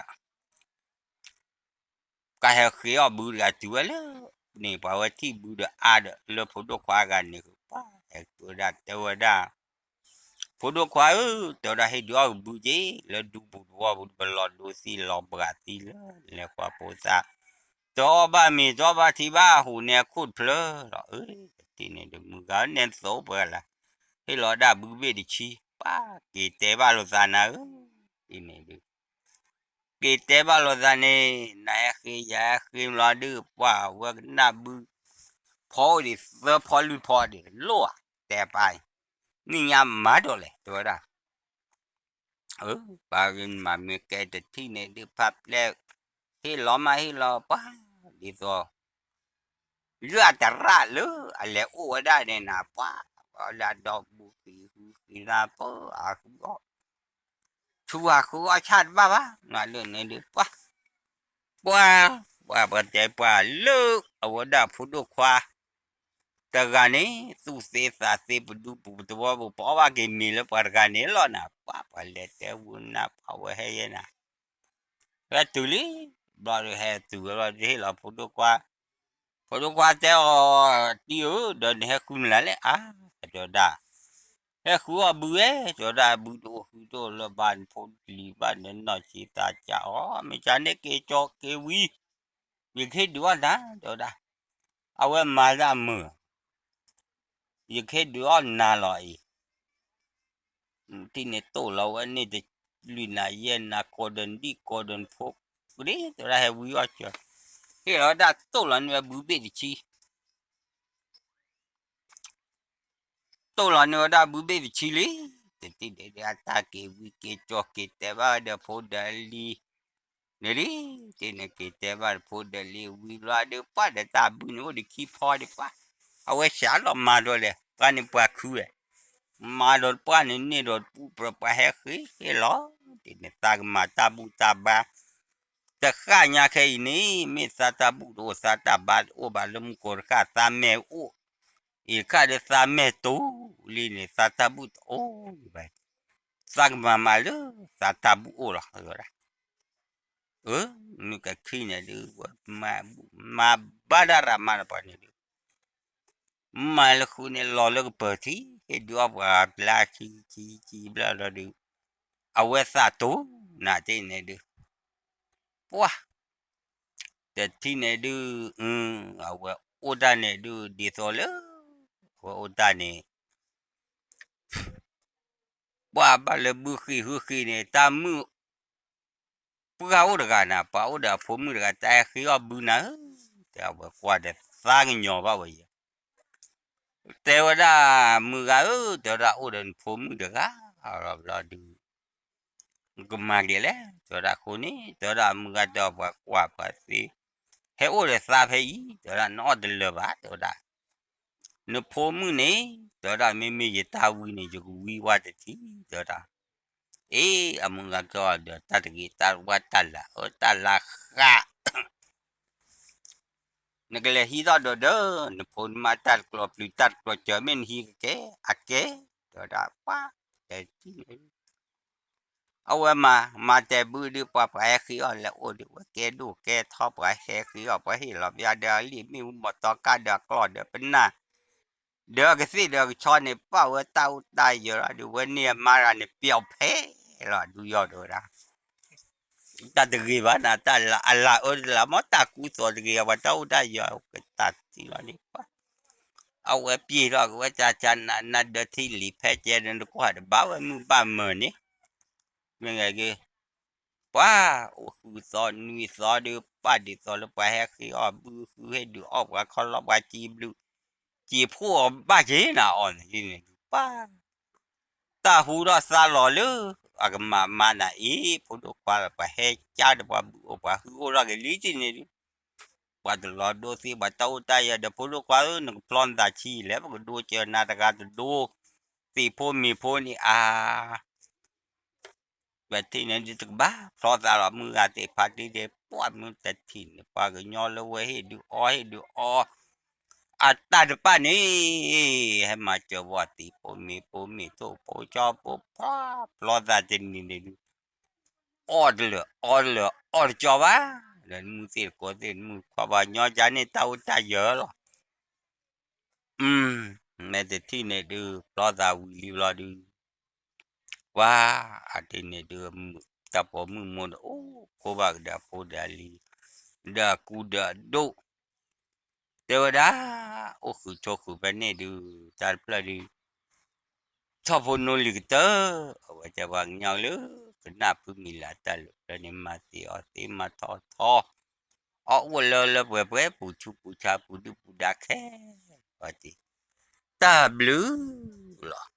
ကဟဲဃ့အီၣ်ဘုတဂၤတုၤဝဲလၢန့ၣ် ပှၤဝဲထံၣ်ဘုဒီးအါဒီးလၢဖိဒိၣ်ခွါဂၤန့ၣ် ပှၤဟဲဃုဝဲဒၣ်တဲဝဲဒၣ်, ဖိဒိၣ်ခွါဧၢ, တဲဝဲဒၣ်ဟ့ၣ်ဒုးအီၣ်ကဘုက့ၤ လၢဒူပူၤတဝီပူၤ ပလီၤဒိသံလီၤဘှၤသံလၢလဲၤဃီဖိသၣ်, တအီၣ်ဘၣ်မ့ၤတအီၣ်ဘၣ်ထံဘၣ် ဟူးန့ၢ်အခိၣ်တဖျၢၣ်လီၤ, အၢ တထံၣ်န့ၣ်ဒုး မုၢ်ဂၤန့ၣ်သိးပှၤလၢ ဟ့ၣ်လီၤဒၣ်ဘုဘ့ၣ်တဆံ, ပှၤက့ၤတဲဘၣ်လိာ်သးနၤဧၢ, တထံၣ်န့ၣ်ဒုး က့ၤတဲဘၣ်လိာ်သးန့ၣ် နဟဲဃ့ယဟဲဃ့မးလီၤဒုး ပှၤဝဲကနၣ်ဘု ဖီအိၣ်ဒံးသၢဖီလွံၢ်ဖီဒံးလိၣ်ဧါ, တဲပၢ်, နံၣ်ညါမၤဒိးလဲၣ် တဲဝဲဒၣ်, ပှၤမၤမ့ၢ်ကဲတထံၣ်န့ၣ်ဒုး ဖးပျဲၢ် ဟ့ၣ်လီၤမးဟ့ၣ်လီၤပှၤ ဒ်သိး လၢအတရၣ်လၢအလဲၤအိၣ်ဝဲဒၣ်န့ၣ်နၤ ပှၤ ပှၤလၢအဒီဘုဃံးဟုဃံးနၤ ပှၤအဃုအီၣ် ဆူအဃုအီၣ်ဆၣ်တဘၣ်ဘၣ် နလၢန့ၣ်ဒုး ပှၤ ပှၤ ပှၤ ပှၤတဲပှၤလၢအဝဲဒၣ်ဖိဒိၣ်ခွါ တဂၤန့ၣ် သူၣ်သ့သးသ့ ပဒူပူၤပသဝီပူၤ ပအီၣ်ဘၣ်က့ၤမ့ၤလၢပှၤတဂၤန့ၣ်လီၤနၤ ပှၤ ပှၤလဲၤတဲဝဲနၤ ပှၤဝဲဟဲယဲနၤ ဟဲတုၤလံ ဘျီဒုးဟဲတုၤဝဲဘျီဒုးဟ့ၣ်လီၤဖိဒိၣ်ခွါ ဖိဒိၣ်ခွါတဲအီၤ တံၤဧၢ ဒီးနဟဲဃုမနုၤလဲၣ် အါ တဲဝဲဒၣ် ဟဲဃုအီၣ်ဘုဧဲ တဲဝဲဒၣ် ဘုတအိၣ်ဃုတအိၣ်လၢၤဘၣ် နဖိလံၤဘၣ် နနီၢ်ဆံးသးစၢ်အီၤ မ့ၢ်ကန့ၣ်က့ၤကၠီက့ၤဝံၤ ယကဟ့ၣ်ဒုးအီၣ်နၤ တဲဝဲဒၣ် အဝဲမၤတၢ်မုာ် ယကဟ့ၣ်ဒုးအီၣ်နၤလီၤအံၤ ထံၣ်န့ၣ်တိၢ်လီၤဝဲန့ၣ်တလွံၢ်နၤယဲၢ်နၤ ကိးဒီးနဒံၣ်ကိးဒီးနဖိ ကဒ့ တဲဝဲဒၣ်ဟဲဝံအီၣ်စၢၤ ဟ့ၣ်လီၤဝဲဒၣ်တိၢ်လီၤန့ၢ်ဝဲဘုဘ့ၣ်တဆံ တိၢ်လီၤန့ၢ်ဝဲဒၣ်ဘုဘ့ၣ်တဆံလံ တထံၣ်န့ၣ်ဒုးအတၢ်က့ၤဝံက့ၤကၠီက့ၤတဲဘၣ်ဝဲဒီးဖိဒီးလံၤ န့ၣ်လံ တထံၣ်န့ၣ်က့ၤတဲဘၣ်ဒီးဖိဒီးလံၤဝံဘျီဒုး ပှၤဒီးတၢ်ဘုန့ၣ်အိၣ်ဒီးခံဖီဒံးပှၤ အဝဲစးလီၤမၤဒီးလဲၣ် ပှၤန့ၣ်ပှၤခုဝဲ မၤဒီးပှၤန့ၣ်န့ၢ်ဒီးပူၤပြၢၤပှၤဟဲဃ့ဟ့ၣ်လီၤ တထံၣ်န့ၣ်သးကမၤတၢ်ဘူၣ်တၢ်ဘါ တဃၣ်ညါခဲအံၤန့ၣ် မ့ၢ်သးတၢ်ဘူၣ်တအိၣ်သးတၢ်ဘါတအိၣ်ဘၣ်လၢမူကီၢ်တဃၣ် သးမဲာ်အိၣ် အံၤတခါဒီးသးမဲာ်တူၤလံန့ၣ် သးတၢ်ဘူၣ်တအိၣ်ဘၣ် သးကမၤမၤလၢသးတၢ်ဘူၣ်အိၣ်လီၤ တဲဝဲဒၣ် အၢ မုၢ်ကခံန့ၣ်ဒုး မၤဘူၣ်မၤဘါတၢ်ရၤမၤတပှၤန့ၣ်ဒုး မၤလၢဃုန့ၣ်လီၤလၢကပၢၤထံ ဟ့ၣ်ဒုးအီၣ်ပှၤဘျါခံခံခံဘျါလီၤဒုး အဝဲသးတူၤ နၤတထံၣ်န့ၣ်ဒုး ပှၤ တထံၣ်န့ၣ်ဒုး အဝဲအိၣ်တၢ်န့ၣ်ဒုး ဒ်သိးလၢ အဝဲအိၣ်တၢ်န့ၣ် ပှၤဘၣ်လၢဘုဃံးဟုဃံးန့ၣ် တၢ်မုၣ် ပှၤအိၣ်တဂၤနၤ ပှၤအိၣ်ဒီးအဖိမုၣ်တဂၤ တၢ်ဟဲဃ့အီၣ်ဘုနၤဧၢ တဲအဝဲကွၢ်ဒီးသးကညီၤဘၣ်ဝဲယဲ တဲဝဲဒၣ် မုၢ်ဂၤဧၢ တဲဝဲဒၣ်အိၣ်ဒီးနဖိမုၣ်တဂၤ ဘျီဒုး ကမၤဒ်လဲၣ် တဲဝဲဒၣ်အဃိန့ၣ် တဲဝဲဒၣ်မုၢ်ဂၤတဲအီၤပှၤကွၢ်ပှၤသ့ ဟဲအိၣ်ဒီးသးဖဲအံၤ တဲဝဲဒၣ်နအီၣ်တလၢာ်ဘၣ် တဲဝဲဒၣ် နဖိမုၣ်န့ၣ် တဲဝဲဒၣ်မ့မ့ၢ်ယတၢ်ဝံန့ၣ် ယကဝံဝဲတထံၣ် တဲဝဲဒၣ် အ့ အမုၢ်ဂၤကီဒီးတၢ်တဂ့ၤ တၢ်ဝါတၢ်လၤအၢတၢ်လၤဃး နကလဲၤဟံးထီၣ်ဒီးဒီး နဖိနမါတၢ်တကျိၤပျုၤတၢ်တကျိၤစၢၤ မ့ၢ်နဟံးကကဲ အကဲ တဲဝဲဒၣ်ပှၤ တဲထံၣ်န့ၣ် အဝဲမၤ မၤတဲဘုဒုး ပှၤပှၤဟဲဃ့အီၣ်လဲၤအိၣ်ဒုး ဝဲကဲဒိၣ်ကဲထီ ပှၤဟဲဃ့အီၣ် ပှၤဟ့ၣ်လီၤပျါဒီးအလံာ်မ့ၣ်အူ မီတီကါဒီးအကျီၢ်ဒီး ပနၢ် ဒီးကသ့ၣ်ဒီးကဆီန့ၣ် ပာ်ဝဲတၢ်အိၣ်တၢ်ယၢၤလီၤဒုး ဝဲန့ၣ်အမါတဂၤန့ၣ် ပျီဖဲလီၤ ဒုးယီၢ်တဲဝဲဒၣ် တၢ်တဂ့ၤဘၣ်နၤ တၢ်အလၤအၢတလၤ မ့ၢ်တၢ်ကူသိးတဂ့ၤ ပှၤတၢ်အိၣ်တၢ်ယၢၤ ကတၢ်ထံၣ်လီၤန့ၣ် ပှၤ အဝဲပျ့ၤထီၣ်က့ၤဝဲ ကၢ်ကၢ်နးနး ဒၢထံလံၤဖဲကဲဒီး နကွၢ်တဘၣ်ဝဲမုၢ်ဘၣ်မၢၤန့ၣ်, မ့ၢ်ဂ့ၤက့ၤ ပှၤအိၣ်ဃုသီနွံသီဒီး ပာ်ဒ်သိးလၢပှၤဟဲဃ့အီၣ်ဘုဃု ဟ့ၣ်ဒုးအီၣ်ပှၤခီလီၤပှၤစံးဘျုး, စံးဖှိၣ်အီၤဘၣ်က့ၤနၤအီၤန့ၣ်ဒ်န့ၣ်ဒုး ပှၤ တၢ်ဟူထီၣ်သါလီၤလၢ အကမၤမါနၤအံၤ ဖိဒိၣ်ခွါလီၤ ပှၤဟဲကၢ်ဒီးပှၤဘုးအိၣ်ပှၤဟုအိၣ်ထီၣ်က့ၤလံတန့ၣ်ဒုး, ပှၤတလီၤဒိသ့ ပှၤတၢ်အိၣ်တၢ်ယၢၤဒီး ဖိဒိၣ်ခွါဧၢ နကဖျီနသးဆံးလဲၣ် ပကဒိကၢနၤတဂၤတဒိ, သ့ၣ်ဖိမ့ၢ်ဖိန့ၣ်အါ ပထံၣ်န့ၣ်ဒုးတကဘၣ်ဖျီသးလီၤ မုၢ်ဂၤသ့ၣ်ဖးတံၢ်ဒဲး ပှၢ်မုၢ်တထံၣ်န့ၣ် ပှၤကညီလၢဝဲဟ့ၣ်ဒုးအီၣ်ဟ့ၣ်ဒုးအီ အတၢ်တပၣ်န့ၣ် ဟဲမၤစၢၤဝဲသ့ၣ်ဖိမ့ၢ်ဖိမ့ၢ်ထိၣ်ဖိကၠီဖိ ပှၤဖျီသးတနံၤန့ၣ်ဒုး အီၣ်တလၢာ်အီတလၢာ်အီၣ်တကၠီဘၣ်, ဒီးနမုၢ်သ့ၣ်တကိးသ့ၣ် နမုၢ်ခွါပှၤကညီကန့ၣ် တၢ်အိၣ်တၢ်ယၢၤလီၤ. မ့ၢ်တထံၣ်န့ၣ်ဒုး ဖျီသးဝံၤလံဘျီဒုး ပှၤအတန့ၣ်ဒုး တၢ်ပိာ်မုၣ်မိၢ်ဒီး အိၣ်ခိးဘၣ်ကဒီးအဖိဒီးအလံၤ ဒီးအကူဒီးအဒိၣ် တဲဝဲဒၣ် အိၣ်ဃုာ်ဆိးဃုာ်ဖဲန့ၣ်ဒုး တၢ်တဖျၢၣ်ဒုး ထီၣ်ဖိနိလံၤကတၢၢ် အဝဲတဲပှၤကညီလၢ ကနၣ်ဖုမံၤလၢတၢ်လၢာ်ဖျၢၣ်န့ၣ် မၤသ့အီၤသ့မၤထီၣ်ထီ အီၣ်အိၣ်လၢလၢပှဲၤပှဲၤ ပူၤဆူပူၤဆါ ပူၤဒုၣ်ပူၤဒါခဲ ပှၤတံၢ် တၢ်ဘျုးလီၤ.